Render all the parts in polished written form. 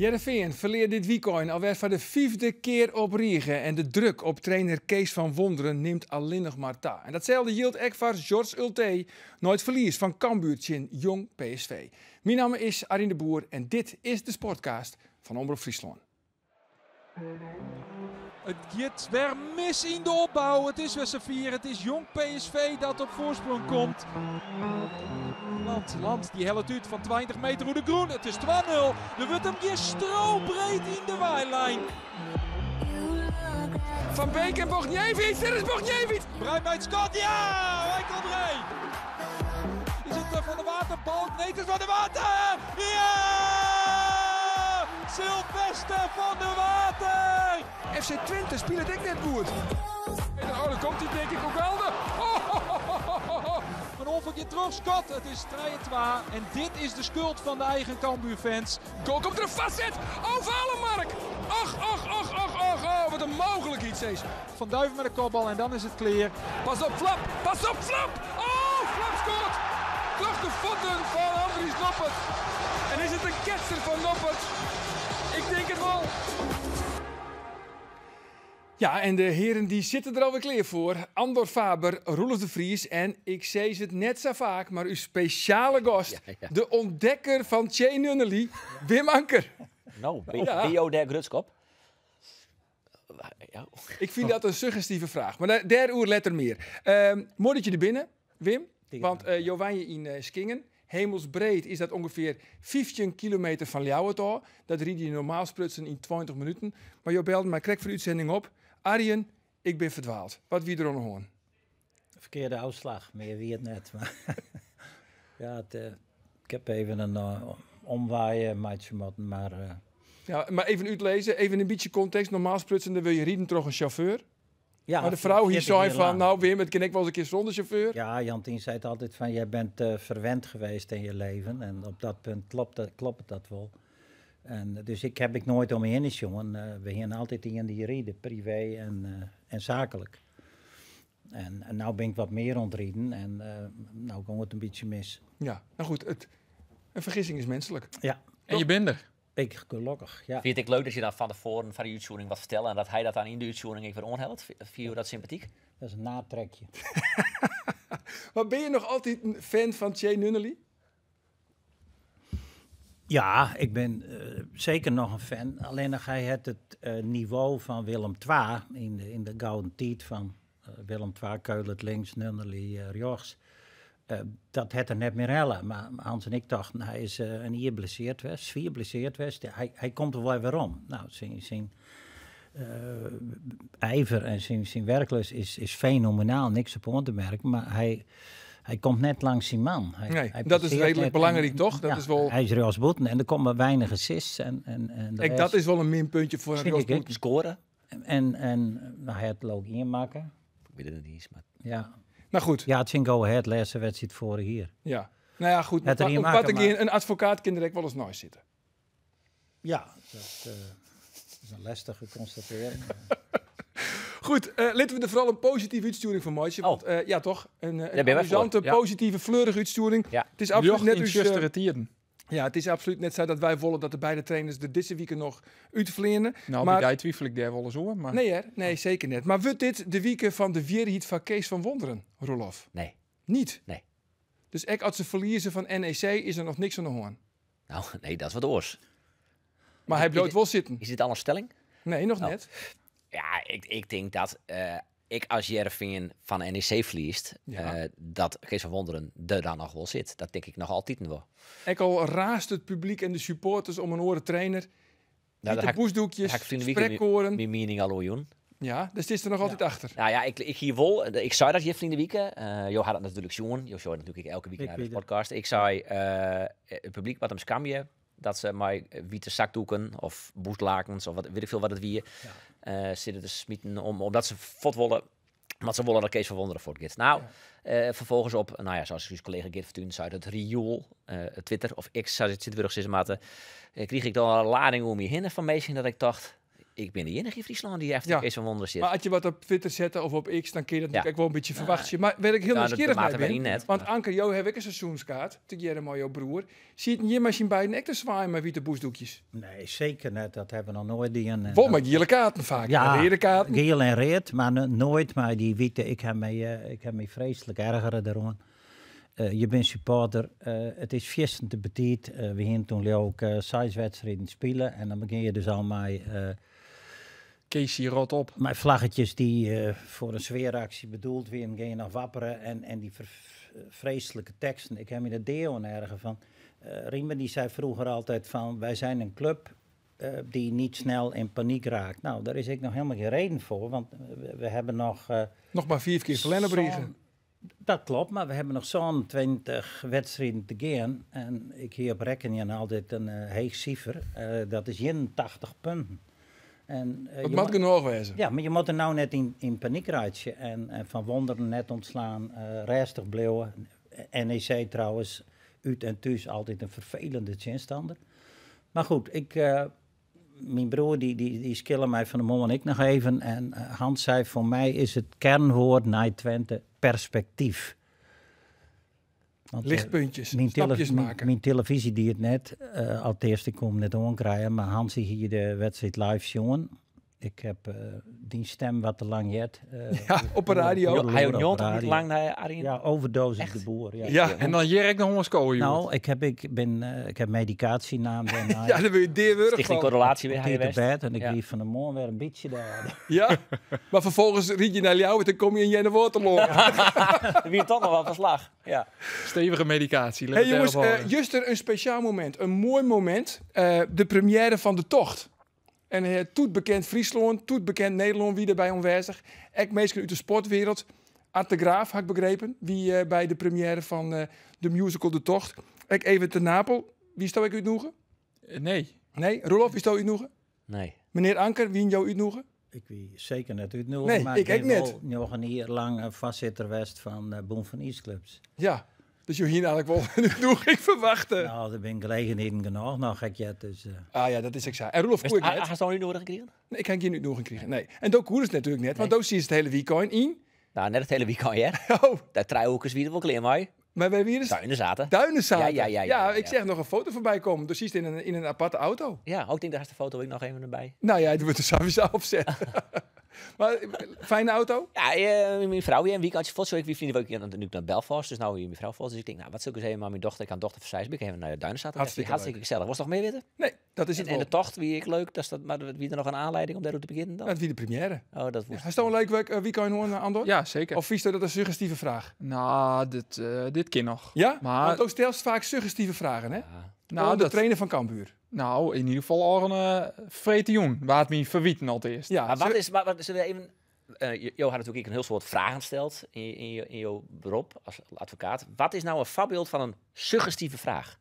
Hearrenfean ferlear dit wykein alwer foar de fyfde kear op rige en de druk op trainer Kees van Wonderen nimt allinnich mar ta. En datselde jildt ek foar Sjors Ultee nei it ferlies fan Cambuur tsjin Jong PSV. Myn namme is Arjen de Boer en dit is de Sportcast fan Omrop Fryslân. It giet wer mis yn de opbou. It is wer safier. It is Jong PSV dat op foarsprong komt. Land, Land dy hellet út fan 20 meter oer de grûn. It is 2-0. Der wurdt him gjin strobreed yn de wei lein. Van Beek en Bochniewicz. Dit is Bochniewicz. Breij mei it skot. Ja, Michael Breij. Is it eh, Van der Water? Balk? Nee, it is Van der Water! Ja! Silvester van der Water! FC Twente spilet ek net goed. Oh, daar komt hij denk ik ook wel. Oh, Een onverkeerd terugschot. Het is 3-2. En dit is de schuld van de eigen Cambuur-fans. Goal komt er een vastzet. Oh, Walemark. Och, och, och, och, och. Oh, wat in mooglikheid, steeds. Van Duiven met de kopbal en dan is het clear. Pas op, Vlap. Pas op, Vlap. Oh, Vlap scoort. Troch de fuotten fan Andries Noppert. En is it in ketser fan Noppert? Ik tink it wol. Ja, en de hearen dy sitte der alwer klear foar. Andor Faber, Roelof de Vries en, ik sis it net sa faak, mar ús spesjale gast, de ûntdekker fan Ché Nunnely, Wim Anker. No, binne jo dêr grutsk op? Ja. Ik fyn dat in suggestive fraach, mar dêroer letter mear. Moai dat je der binne, Wim, want jo wenje yn Skingen. Hemelsbreed is dat ûngefear 15 kilometer fan Ljouwert ôf. Dat ride je normaal sprutsen yn 20 minuten. Mar jo belden my krekt foar de útsending op. Arjen, ik bin ferdwaald. Wat wie der oan de hân? Ferkearde ôfslach, mear wie it net. Mar ja, it, eh, ik heb even in eh, omwei meitsje moatten, mar eh, Ja, mar even útlizze, even in bytsje kontekst. Normaal sprutsen dan wurde je riden troch in sjauffeur. Ja, Mar de frou hie 40 sei jier fan, lang. nou Wim, it kin ek wolris in kear sûnder sjauffeur. Ja, Jantien sei it altyd fan, jij bent verwend geweest in je leven. En op dat punt klopt dat, klopt dat wol. En dus ik heb ik noait om my hinne sjoen. We hiene altyd ien dy't ride, privé en saaklik. En no bin ik wat mear oan it riden en no gong it in bytsje mis. Ja, nou goed, in fergissing is minsklik. Ja. En je bent der. Ik gelokkich, ja. Fyn je it ek leuk dat je dan fan tefoaren foar de útsjoering wat fertelle en dat hy dat dan yn de útsjoering ek wer oanhellet? Fine jo dat sympatyk? Dat is in natrekje. Mar binne je noch altyd in fan fan Ché Nunnely? Ja, ik bin seker noch in fan. Allinnich hy hat it nivo fan Willem II yn de gouden tiid fan Willem II, Köhlert links, Nunnely rjochts. Dat hat er net mear helle. Mar Hans en ik tochten, hy is in jier blesseard west, swier blesseard west. Hy komt der wol werom. Nou, syn ijver en syn werklust is fenomenaal, niks op oan te merken. Mar hy komt net langs syn man. Nee, Hy dat is passeert reedlik net belangryk, en toch? Dat ja, is wol hy is rjochtsbûten en der komme weinich assists en de Ek dat rest is wol in minpuntje foar in Fyn ik ek. rjochtsbûten. Skoare? En nou, hy hat leau ik ien makke. Ik wit it net iens, mar Ja. Nou goed. Ja, tsjin Go Ahead, lêste wedstriid foarich jier. Ja. Nou ja, goed. Hat er Om ien koart makke, te mar gean, in advokaat kin der ek wolris neist sitte. Ja, dat is in lestige konstatearring. Goed, litte we der foaral in positive útstjoering fan meitsje. Oh. Want, ja, toch? In Dêr binne wy foar. amusante, Ja. positive, fleurige útstjoering. Ja. It is absolút Ljocht net yn ús, tsjustere tiden. Ja, it is absolút net sa dat wy wolle dat de beide trainers der dizze wike noch útfleane. Nou, Maar by dy twifel ik dêr wolris oer. Mar Nee, hear. Nee, seker net. Mar wurdt dit de wike fan de wierheid foar Kees van Wonderen, Roelof? Nee. Niet? Nee. Dus ek as se ferlieze fan NEC is der noch niks oan de hân? Nou, nee, dat is wat oars. Mar hy bliuwt wol sitten. Is dit al in stelling? Nee, noch Oh. net. Ja, ik tink dat ek as Hearrenfean fan NEC ferliest, dat Kees van Wonderen der dan noch wol sit. Dat tink ik noch altiten wol. Ek al raast it publyk en de supporters om in oare trainer. Nou, Witte bûsdoekjes, dêr ha ik ferline wike sprekkoaren. myn miening al oer jûn. Ja, dêr sitst der noch altyd achter. Nou ja, ik hie wol, ik sei dat hjir ferline wike. Jo ha dat natuerlik sjoen. Jo sjogge natuerlik elke wike Ik nei de wie der. podcast. Ik sei, it publyk moat him skamje dat se mei wite zakdoeken of bûslakens of wat, wit ik folle wat it wie, sitte te smiten omdat se fuort wolle, want se wolle dat Kees van Wonderen fuortgiet. Nou, ferfolgens op, nou ja, sa as ús kollega Geert Fortuyn sei, it rioel, Twitter of X, sa it tsjintwurdich sizze moatte, krige ik dan in lading oer my hinne fan minsken dat ik tocht, Ik bin de iennige yn Fryslân dy't efter Ja. Kees van Wonderen sit. Maar as je wat op Twitter sette of op X, dan kun je dat Ja. natuurlijk ook wel een beetje verwachten. Maar waar ik heel Nou, dat nieuwsgierig maakt naar er ben, weer in net. want Anker, jou heb ik een seizoenskaart, tegearre met jouw broer. Ziet je maar zien beiden echt te zwaaien met witte boesdoekjes? Nee, zeker net. Dat hebben we nog nooit die. En, Wel met gele kaarten vaak, Ja, rode kaarten. geel en rood, maar nooit maar die witte. Ik heb mij vreselijk ergeren daarom. Je bent supporter, het is vierstend te betiet. We gingen toen ook 6 wedstrijden spelen en dan begin je dus al met Casey rot op. met vlaggetjes die voor een sfeeractie bedoeld werden, ging je nog wapperen en die vreselijke teksten. Ik heb me de deel erger van. Riemen die zei vroeger altijd van, wij zijn een club die niet snel in paniek raakt. Nou, daar is ik nog helemaal geen reden voor, want we hebben nog Nog maar 4 keer verlengen brieven. Dat klopt, maar we hebben nog zo'n 20 wedstrijden te gaan. En ik hier op reken je altijd een heeg cijfer. Dat is 81 punten. En Dat je moet moet genoeg wezen. Ja, maar je moet er nou net in paniek raken. En Van Wonderen net ontslaan, rustig blijven. NEC trouwens, uit en thuis altijd een vervelende tegenstander. Maar goed, mijn broer die skillen mij van de morgen ik nog even. En Hans zei, voor mij is het kernwoord naar Twente perspectief. Want Lichtpuntjes, stapjes maken. mijn televisie die het net, althans ik kon hem net onkrijgen, maar Hans die hier de wedstrijd live jongen. Ik heb die stem wat te lang jet. Ja, op de radio. Hij ook Op de 90 minuten radio. lang naar Arjen. Ja, overdosis Echt? de boer. Ja. Ja. En dan Jerk nog een scoren, joh. Nou, ik heb medicatie naam daarna. Ja, dan wil je deerwurg Stichting van. Correlatie weer, Op hij de West. bed en ik Ja. liep van de morgen weer een beetje daar. Ja, maar vervolgens riet je naar jou en dan kom je in Jenne Waterloo. Dan wie toch nog wel van slag. Ja. Stevige medicatie. Hey let het jongens, erop houden. juist een speciaal moment, een mooi moment. De première van De Tocht. En toet bekend Friesland, toet bekend Nederland, wie daarbij aanwezig. Ik meestal uit de sportwereld. Ard de Graaf, had ik begrepen, wie bij de première van de musical De Tocht. Ik even te Napel, wie zou ik uitnoegen? Nee. Nee, Roelof, wie zou uitnoegen? Nee. Meneer Anker, wie jou uitnoegen? Ik wie zeker net uitnoegen, Nee, maar ik ik ook ben net. wel nog een jaar lang voorzitter geweest van Boom van East Clubs. Ja, dus je hier eigenlijk wel een uitnodiging verwachten. Nou, er zijn gelegenheden genoeg nog, ik jet, dus. Ah ja, dat is exact. En Roelof, Is koe ik het- net. Ga je nu nodig krijgen? Nee, ik kan geen uitnodiging krijgen. Nee. En dat koer is natuurlijk net, want Nee. dat zie je het hele weekend in. Nou, net het hele weekend, hè? Oh. Daar truihoekers wie er wel klein mee. Maar bij wie is het? Duinen zaten. Duinen zaten. Ja, ja, ja, ja, Ja, ja, ik ja. zeg nog een foto voorbij komen. Dus zie je het in een aparte auto. Ja, ook denk daar is de foto ook nog even erbij. Nou ja, die wordt er sowieso opzetten. Maar fijne auto? Ja, mijn vrouw hier een weekendje vast. Zo, ik wie vrienden ook nu naar Belfast. Dus nou hier mijn vrouw vast. Dus ik denk, nou, wat zal ik eens even maar mijn dochter, ik kan dochter van Zeisbeek even naar de Duinen zaten. Hartstikke Hartstikke leuk. gezellig. Was nog meer weten? Nee, dat is het En wel. de tocht, wie ik leuk, dat is dat, maar wie er nog een aanleiding om daarop te beginnen dan? Dat wie de première. Oh, dat Ja, was hij is toch een leuk weekend hoor, Andor? Ja, zeker. Of vies dat een suggestieve vraag? Nou, dit kan nog. Ja? Maar Want ook stelst vaak suggestieve vragen, hè? Ja. Nou, de dat trainer van Cambuur. Nou, in ieder geval al een vretejoen. Waar het me verwieten al het eerst. Ja, Maar wat ze- is, maar, wat, zullen we even, Jo had natuurlijk een heel soort vragen gesteld in jouw beroep als advocaat. Wat is nou een voorbeeld van een suggestieve vraag?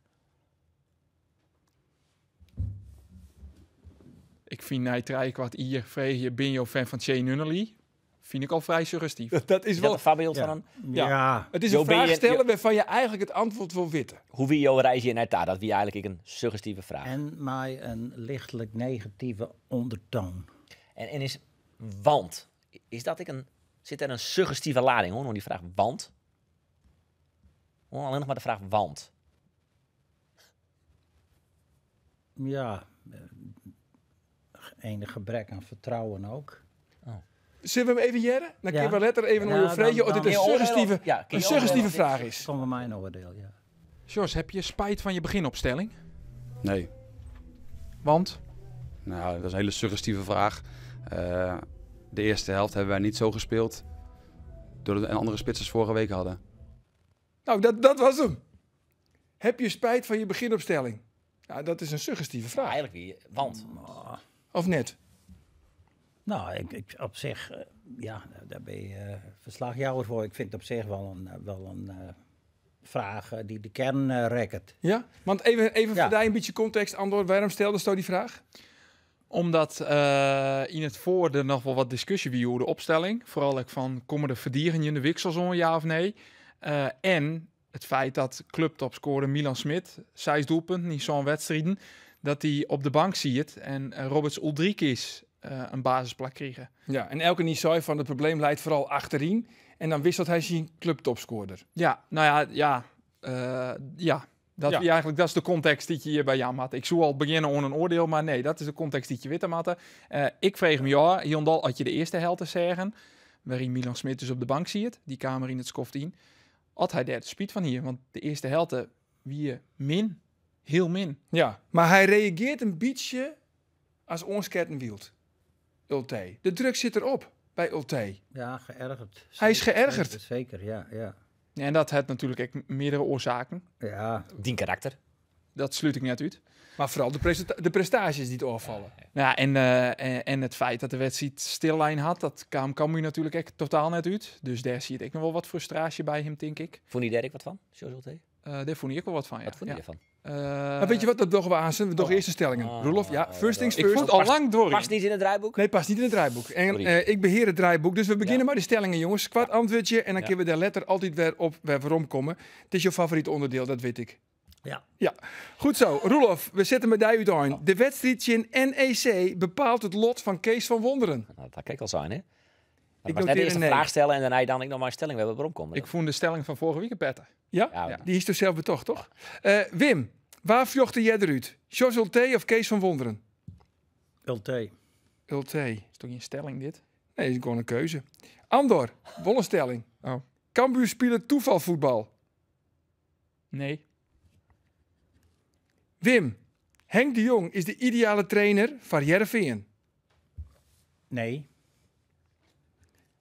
Ik vind na drie kwart hier vreeg je, ben je fan van Che Nunnely? Vind ik al vrij suggestief. Dat is Is dat wel een voorbeeld Ja. van een... Ja. Ja. Het is Jo, een ben vraag je- stellen Jo- waarvan je eigenlijk het antwoord wil weten. Hoe wie jouw reis hier naar daar? Dat wie eigenlijk een suggestieve vraag. En mij een lichtelijk negatieve ondertoon. En is want. Is dat ik een, zit er een suggestieve lading hoor, die vraag want? Hoor, alleen nog maar de vraag want. Ja, enig gebrek aan vertrouwen ook. Oh. Zullen we hem even jaren? Dan Ja. kunnen we letter even Ja, naar je vreetje dan- of dit een dan- suggestieve, Ja, kun je een suggestieve oordelen? vraag is. Komt bij mijn oordeel, ja. Sjors, heb je spijt van je beginopstelling? Nee. Want? Nou, dat is een hele suggestieve vraag. De eerste helft hebben wij niet zo gespeeld doordat we een andere spitsers vorige week hadden. Nou, dat was hem. Heb je spijt van je beginopstelling? Nou, dat is een suggestieve vraag. Eigenlijk weer, want? Of net? Nou, ik, ik, op zich, ja, daar ben je verslagjouwer voor. Ik vind het op zich wel een vraag die de kern rekt. Ja, want even Ja. voor jou een beetje context, Andor. Waarom stelde je die vraag? Omdat in het voor er nog wel wat discussie wie over de opstelling. Vooral ook van, komen de verdieren in de wisselzone, ja of nee? En het feit dat clubtopscorer Milan Smit, 6 doelpunten in zo'n wedstrijden, dat hij op de bank ziet. En Roberts Uldrikis in basisplak krige. Ja, en elkenien sei fan it probleem leit foaral achteryn en dan wisselt hy syn kluptopskoarder. Ja, no ja, ja, ja. Dat wie eigentlik, dat is de kontekst dy't je hjirby jaan moatte. Ik soe al begjinne oan in oardiel, mar nee, dat is de kontekst dy't je witte moatte. Ik frege my ôf, hielendal as je de earste helte seagen, wêryn Milan Smit dus op de bank siet, dy kaam er yn it skoft yn, oft hy dêr de spyt fan hie, want de earste helte wie min, hiel min. Ja, mar hy reagearret in bytsje as oansketten wyld, Ultee. De druk sit derop by Ultee. Ja, geërgerd. Hy is geërgerd. Zeker, ja, ja. En dat hat natuerlik ek meardere oarsaken. Ja. Dyn karakter. Dat slút ik net út. Mar foaral de prestaasjes dy't ôffalle. Nou ja, en it feit dat de wedstriid stillein hat, dat kaam Cambuur natuerlik ek totaal net út. Dus dêr siet ek noch wol wat frustraasje by him, tink ik. Fûn hy dêr ek wat fan, Sjors Ultee? Dêr fûn hy ek wol wat fan, ja. Wat fûn hy derfan? Maar weet je wat, dat dogge we aansens. We dogge earst de stellingen. Oh, Roelof, ja, oh, first things Ik first. fûn it al lang duorjen. Past net yn it draaiboek? Nee, past net yn it draaiboek. En Sorry. ik behear it draaiboek, dus we begjinne mei de stellingen, jonges. Koart antwurdsje en dan kinne we dêr letter altyd wer op wer weromkomme. It is jo favorite ûnderdiel, dat wit ik. Ja. Ja, goed zo. Roelof, we sette mei dy útein. De wedstriid tsjin NEC bepaalt it lot fan Kees van Wonderen. Nou, dat kin ik al sein, hè? Ik Ik net noteer earst een in nee. fraach stelle en dêrnei dan ek noch mar in stelling wer weromkomme. Ik fûn de stelling fan foarige wike better. Ja? Ja, Dy hiest sels betocht, toch? Wim, wa fjochte earder út? Sjors Ultee of Kees van Wonderen? Ultee. Ultee. Is toch gjin stelling dit? Nee, is gewoan in keuze. Andor, wol in stelling. Oh. Cambuur spilet toefalfuotbal. Nee. Wim, Henk de Jong is de ideale trainer foar Hearrenfean. Nee.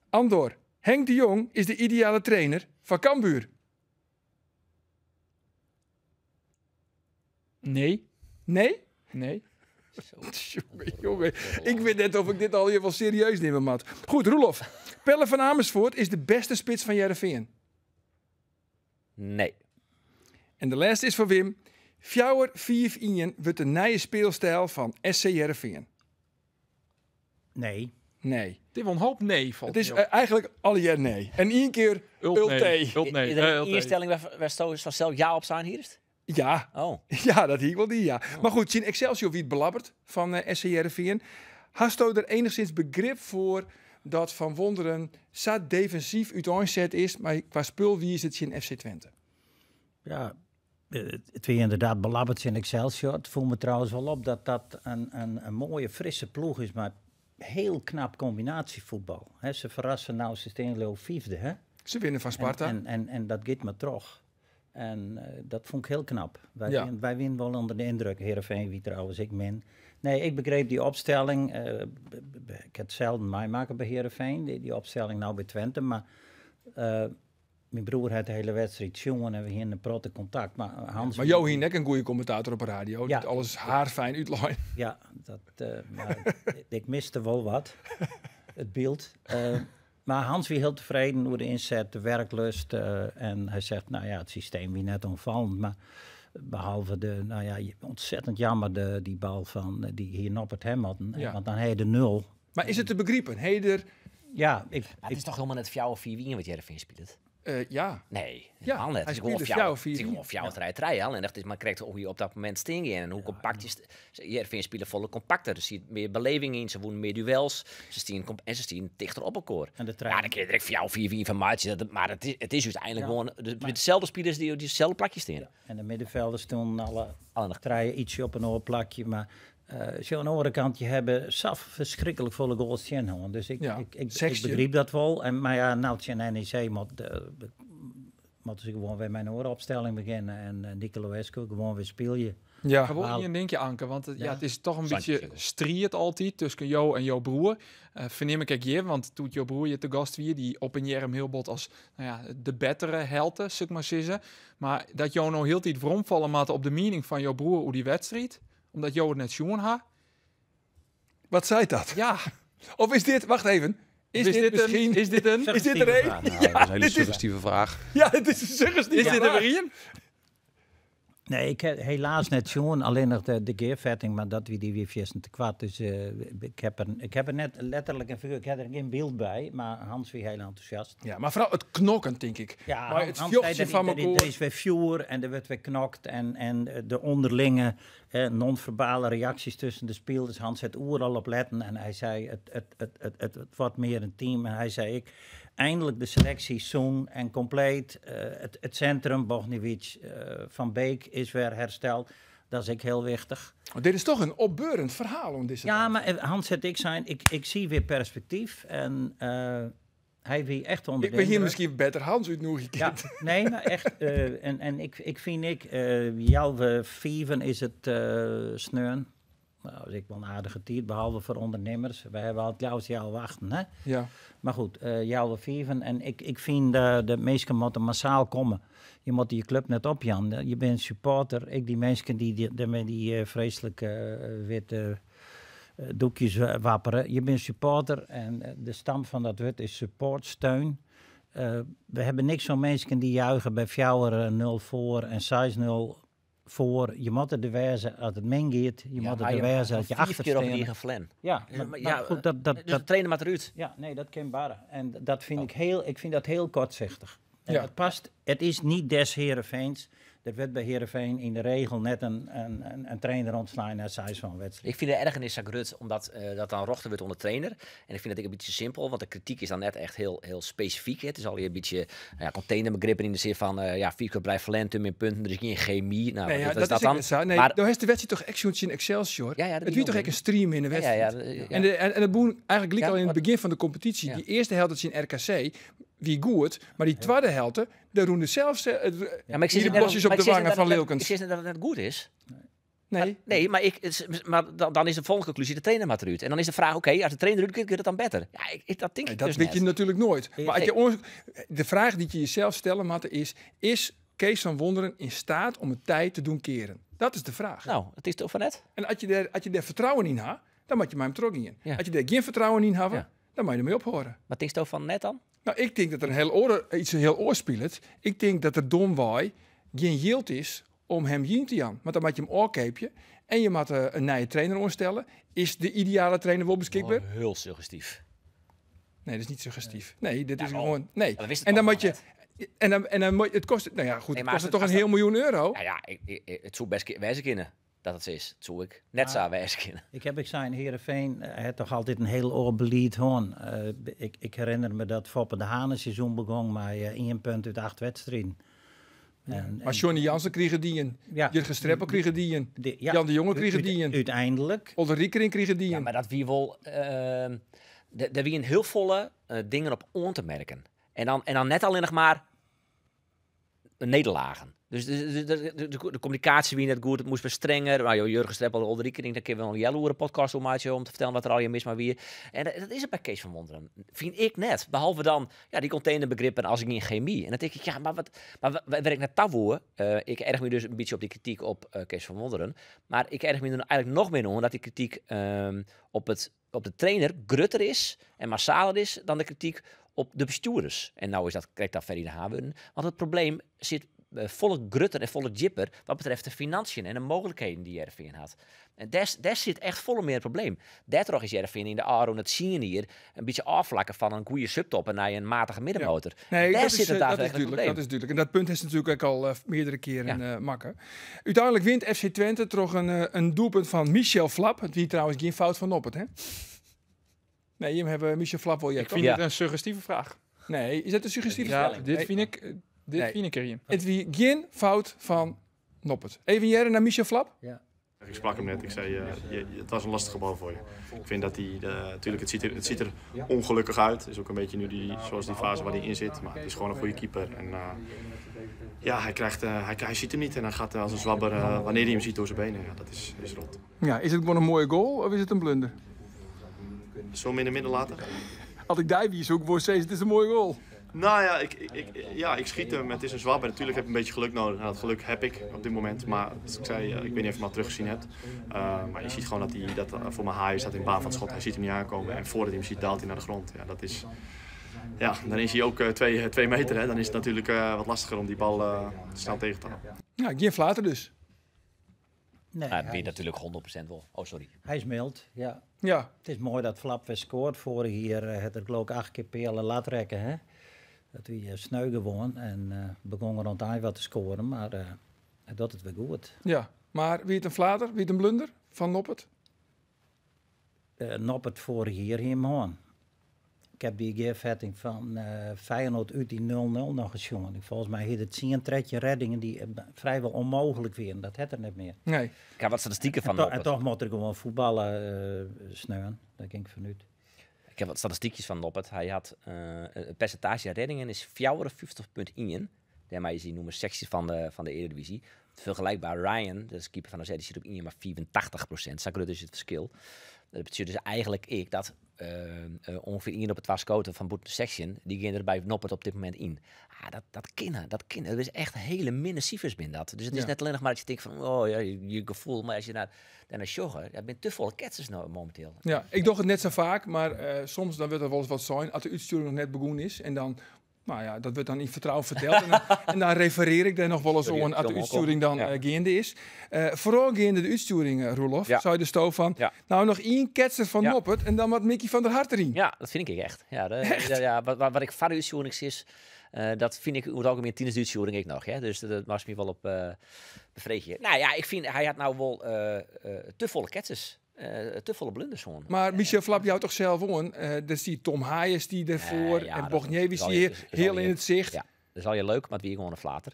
Andor, Henk de Jong is de ideale trainer foar Cambuur. Nee. Nee? Nee. Jonge, jonge, ik wit net oft ik dit allegear wol serieus nimme moat. Goed, Roelof. Pelle van Amersfoort is de bêste spits fan Hearrenfean. Nee. En de lêste is foar Wim. 4-5-1 wurdt de nije spylstyl fan SC Hearrenfean. Nee. Nee. Dit wol in hoop nee, falt It is my op. eigentlik allegear nee. En ien kear Ult Ultee. nee. Ult nee. Is der Ultee. ien stelling wêr'tsto sels ja op sein hiest? Ja. Oh. Ja, dat hie ik wol dien, ja. Mar goed, tsjin Excelsior wie it belabberd fan SC Hearrenfean. Hasto der enigszins begrip foar dat Van Wonderen sa defensyf úteinset is, mar kwa spulwize tsjin FC Twente? Ja, it wie ynderdaad belabberd tsjin Excelsior. It foel my trouwens wol op dat dat in moaie, frisse ploech is, mar hiel knap kombinaasjefuotbal. Hè, se ferrasse no, se steane leau ik fyfde, hè? Se winne fan Sparta. En dat giet mar troch. En dat fûn ik hiel knap. Wy wiene wol ûnder de yndruk. Hearrenfean wie trouwens ek min. Nee, ik begriep dy opstelling. Ik ha it selden meimakke by Hearrenfean, dy opstelling no by Twente. Mar myn broer hat de hiele wedstriid sjoen en we hiene in protte kontakt. Mar Hans Mar jo hiene ek in goede kommentator op 'e radio, dy't alles haarfijn útlei. Ja, mar ik miste wol wat, it byld. Mar Hans wie hiel tefreden oer de ynset, de werklust. En hy seit, no ja, it systeem wie net oanfallend, mar behalve de, no ja, ontzettend jammer dy bal fan, dy hie Noppert ha moatten, want dan ha je de nul. Mar is it te begripen? Ha je der Ja, ik, Mar it is toch hielendal net 4-4-1 wat Hearrenfean spilet? Ja. Nee, Ja, helemaal net. hy It is gewoan spile fjouwer, 4-4-1. it is gewoan 4-3-3, hè. En echt is mar krekt hoe't je op dat momint stean gean en hoe kompakt je Hearrenfean spile folle kompakter. Der siet mear beleving yn, se wûnen mear duels. Se stienen en se stienen tichter op elkoar. En de Ja, trein. dan kun je direkt 4-4-1 fan meitsje. Dat, mar it is úteinlik gewoan Maar deselde spilers dy't op deselde plakje stean. Ja. En de middenvelders stonden alle Alle nog trije ietsje op in oar plakje. Mar zo aan de oare kant, je hawwe sa ferskriklik folle goals tsjin hân. Dus ik 16. begryp dat wol. En, mar ja, no tsjin NEC moatte se gewoan wer mei in oare opstelling begjinne. En Nicolaescu gewoan wer spylje. Ik ha wol ien dinkje, Anke, want it is toch in Santjin bytsje sekonden. striid altyd tusken jo en jo broer. Fernim ik ek hjir, want doe't jo broer hjir te gast wie, dy oppenearre him hiel bot as, no ja, de bettere helte, sil ik mar sizze. Mar dat jo no hieltyd weromfalle moatte op de miening fan jo broer oer dy wedstriid, omdat jo it net sjoen ha. Wat seit dat? Ja. Of is dit, wacht even, is Is dit dit een, misschien is dit een Is dit er een? Ja, nou, dat is een hele dit is suggestieve vraag. Ja, het is een suggestieve Is dit er vraag. weer een? Nee, ik ha helaas net sjoen, allinnich de, de gearfetting, mar dat wie dy wie fierstente koart. Dus ik ha der, ik ha der net letterlik en figuerlik, ik ha der gjin byld by, mar Hans wie hiel entûsjast. Ja, mar foaral it knokken, tink ik. Ja, Mei it Hans sei fjochtsjen fan der, mekoar. der is wer fjoer en der wurdt wer knokt en, en de ûnderlinge non-ferbale reaksjes tusken de spilers. Hans hat oeral op letten en hy sei it, it, it, it, it, it wurdt mear in team. En hy sei ek, eindelijk de seleksje sûn en kompleet. It, it sintrum, Bochniewicz, Van Beek is wer hersteld. Dat is ek hiel wichtich. Want dit is toch in opbeurend ferhaal oan dizze Ja, tafel. mar Hans hat ek sein, ik, ik zie weer perspektyf. En hy wie echt ûnder Ik de bin hjir yndruk. miskien better Hans útnûgje Ja, kind. nee, mar echt. En, en ik, ik fyn ek, healwei fiven is it sneon. Nou, dat is ek wol in aardige tiid, behalve foar ûndernimmers. Wy hawwe al it leafst healwei achten, hè? Ja. Mar goed, healwei fiven. En ik, ik fyn de minsken moatte massaal komme. Je moatte je klup net opjaan. Je binne supporter. Ek dy minsken dy't dy, dy, mei dy freeslike witte doekjes wappere. Je binne supporter en de stam fan dat wurd is support, steun. We hawwe niks oan minsken dy't juiche by 4-0 foar en 6-0 foar. Je moatte der wêze as it min giet. Je moatte der wêze as je Fiif kear op achter steane. rige ferlern. Ja, Ja, mar, mar mar ja, goed, dat, dat, Dus de dat, trainer moat derút. ja, nee, dat kin barre. En dat fyn ik hiel, ik fyn dat hiel koartsichtich. En Ja. dat past, it is net des Heerenveens. Der wurdt by Heerenveen yn de regel net in, in, in, in trainer ûntslein nei seis fan wedstriden. Ik fyn de ergernis sa grut, omdat dat dan rjochte wurdt oan de trainer. En ik fyn dat ek in bytsje simpel, want de krityk is dan net echt hiel, hiel spesifyk. It is allegear in bytsje, no ja, containerbegrippen yn de sin fan, ja, fiif kear op rij ferlern, te min punten, der is gjin gemy. Nou, Nee, ja, wat dat is dat is ek dan? net sa. Nee, Maar do hast de wedstriid toch ek sjoen tsjin Excelsior? Ja, ja, dat It wie wie toch wel ek in strieminne Ja, ja, wedstriid? ja, ja. En dat begûn eigentlik gelyk Ja, al yn it wat begjin fan de kompetysje. Ja. Dy earste helte tsjin RKC wie goed, mar dy twadde helte, dêr rûn sels Ja, mar ik sis de net dat- blosjes op mar de ik sis net wangen dat fan het net- Lilkens. Ik sis net dat it net goed is. Nee. Maar, nee, maar, ik, het is, maar dan, dan is de volgende conclusie, de trainer moet eruit. En dan is de vraag, oké, als de trainer eruit gaat, gaat het dan beter? Ja, dat denk Nee, ik dat dus weet net. je natuurlijk nooit. Maar als Nee. je de vraag die je jezelf stellen moet is, is Kees van Wonderen in staat om het tij te doen keren? Dat is de vraag. Nou, het is toch van net? En als je daar vertrouwen in hebt, dan moet je maar hem terug in. Ja. Als je daar geen vertrouwen in hebt, Ja. dan moet je ermee ophoren. Wat denk je van net dan? Nou, ik denk dat er een heel oor, iets heel oor speelt. Ik denk dat er domwei geen yield is om hem in te gaan. Want dan moet je hem oorkeepje en je moet een nieuwe trainer aanstellen. Is de ideale trainer wel beschikbaar? Oh, heel suggestief. Nee, dat is niet suggestief. Nee, dit is Jawel. gewoon... Nee. Ja, we wisten En dan het moet je... En dan moet je, het kost, nou ja, goed, Nee, het maar kost als toch het- een heel miljoen euro. Nou ja, it soe bêst wêze kinne dat it sa is. It soe ek net sa wêze kinne. Ik heb ik zei in Heerenveen, het toch altijd een heel oar belied hân. Ik herinner me dat Foppe de Haan het seizoen begon met 1 punt uit 8 wedstrijden. En, Maar Johnny Jansen krige die een. ja, Jurgen Streppel krige die een. ja, Jan de Jonge krige die een. Uiteindelijk. Olde Riekerink krige die Ja, een. maar dat wie wel... Der wie een heel volle dingen op oan te merken. En dan net alleen nog maar nederlagen. Dus de communicatie wie net goed, het moest wat strenger. Maar joh, Jurgen Streppel, Olde Riekerink, dan kunnen we wel een Jelle podcast om maken, om te vertellen wat er al je mis maar wie. En dat is het bij Kees van Wonderen. Vind ik net. Behalve dan, ja, die containerbegrippen als ik in chemie. En dan denk ik, ja, maar wat, maar waar ik naar tawoe, ik erg me dus een beetje op die kritiek op Kees van Wonderen. Maar ik erg me er eigenlijk nog meer om dat die kritiek op de trainer grutter is en massaler is dan de kritiek op de bestuurders. En nou is dat, krijgt dat Ferry de Haan worden. Want het probleem zit volle grutter en volle jipper wat betreft de financiën en de mogelijkheden die Heerenveen had. En daar zit echt volle meer het probleem. Daardoor is Heerenveen in de Aro, dat zie je hier, een beetje afvlakken van een goede subtop en naar een matige middenmotor. Nee, daar dat zit is, het dat is daadwerkelijk duidelijk, probleem. dat is duidelijk. En dat punt is natuurlijk ook al meerdere keren makken. Uiteindelijk wint FC Twente toch een doelpunt van Michel Vlap. Het wie trouwens geen fout van Noppert, hè? Nee, je hebt Michel Vlap wel, jij Ik toch? vind Ja. het een suggestieve vraag. Nee, is dat een suggestieve Ja, vraag? dit Nee. vind ik, dit Nee. vind ik erin. Het wie geen fout van Noppert. Even jaren naar Michel Vlap. Ja. Ik sprak hem net, ik zei, het was een lastige bal voor je. Ik vind dat hij, natuurlijk, het ziet er ongelukkig uit. Het is ook een beetje nu die, zoals die fase waar hij in zit. Maar het is gewoon een goede keeper. En ja, hij krijgt, hij, hij ziet hem niet en hij gaat als een zwabber, wanneer hij hem ziet door zijn benen. Ja, dat is rot. Ja, is het gewoon een mooie goal of is het een blunder? Zullen we hem in de midden laten? Had ik daar wie zoek, voor het is een mooie goal. Nou ja, ik schiet hem. Het is een zwabber. Natuurlijk heb ik een beetje geluk nodig. Nou, dat geluk heb ik op dit moment. Maar zoals ik zei, ik weet niet of je hem al teruggezien hebt. Maar je ziet gewoon dat hij, dat voor mijn haai staat in baan van het schot. Hij ziet hem niet aankomen. En voordat hij hem ziet, daalt hij naar de grond. Ja, dat is, ja, dan is hij ook 2 meter. Hè. Dan is het natuurlijk wat lastiger om die bal snel tegen te houden. Ja, geen flater dus. Nee, Nou, hij wie is- natuurlijk 100% wel. Oh, sorry. Hij is mild, ja. Ja, Het is mooi dat Vlap weer scoort. Vorig jaar had er geloof ik 8 keer pelen laat rekken, hè. Dat we sneu gewoon en begonnen rond eind wat te scoren, maar hij doet het weer goed. ja. Maar wie het een flater, wie het een blunder van Noppert? Noppert vorig jaar hier man. Ik heb die gearvetting van Feyenoord uit die 0-0 nog eens jongen. Volgens mij had het 10 tredje reddingen die vrijwel onmogelijk werden. Dat had er net meer. Nee. Ik heb wat statistieken van En, en Noppert. toch moet er gewoon voetballen sneuwen. Daar ging ik vanuit. Ik heb wat statistiekjes van Noppert. Hij had het percentage reddingen is 54,1. Daarmee is hij nummer 16 van de Eredivisie. Vergelijkbaar Ryan, dat is keeper van AZ, die zit op 1,84%. Zo groot is het verschil. Dat betekent dus eigenlijk ik dat ongeveer 1 op het 12 scoten van Boet Section, die gaan er bij Noppert op dit moment in. Ah, dat kennen, dat kennen. Dat is echt hele minne cijfers binnen dat. Dus het is net alleen nog maar dat je denkt van, oh ja, je gevoel, maar als je naar sjoggen, dat bent te volle ketsers nou momenteel. Ja, ik doe het net zo vaak, maar soms dan wordt er wel eens wat zijn als de uitsturing nog net begonnen is en dan, nou ja, dat wordt dan in vertrouwen verteld. En dan refereer ik daar nog wel eens Sorry, aan als de ik wil hem ook uitsturing dan, op. gaande is. Vooral gaande de uitsturing, Roelof, zou je de stoof van. Nou, nog 1 ketser van Noppert en dan wat Mickey van der Hart erin. Ja, dat vind ik echt. Ja, de, Echt? ja, ja, wat, wat, wat ik van de uitsturing is, dat vind ik over het algemeen tijdens de uitsturing ik nog. Hè? Dus dat was me wel op bevredigd. Nou ja, ik vind, hij had nou wel te volle ketsers. Te volle blunders gewoon. Maar Michel Vlap jou toch zelf aan? Daar zie je Tom Haaien die ervoor Ja, en dat Bochniewicz is al die je- hier is al heel je in het zicht. Ja, dat is al je leuk, maar het wie gewoon een flater.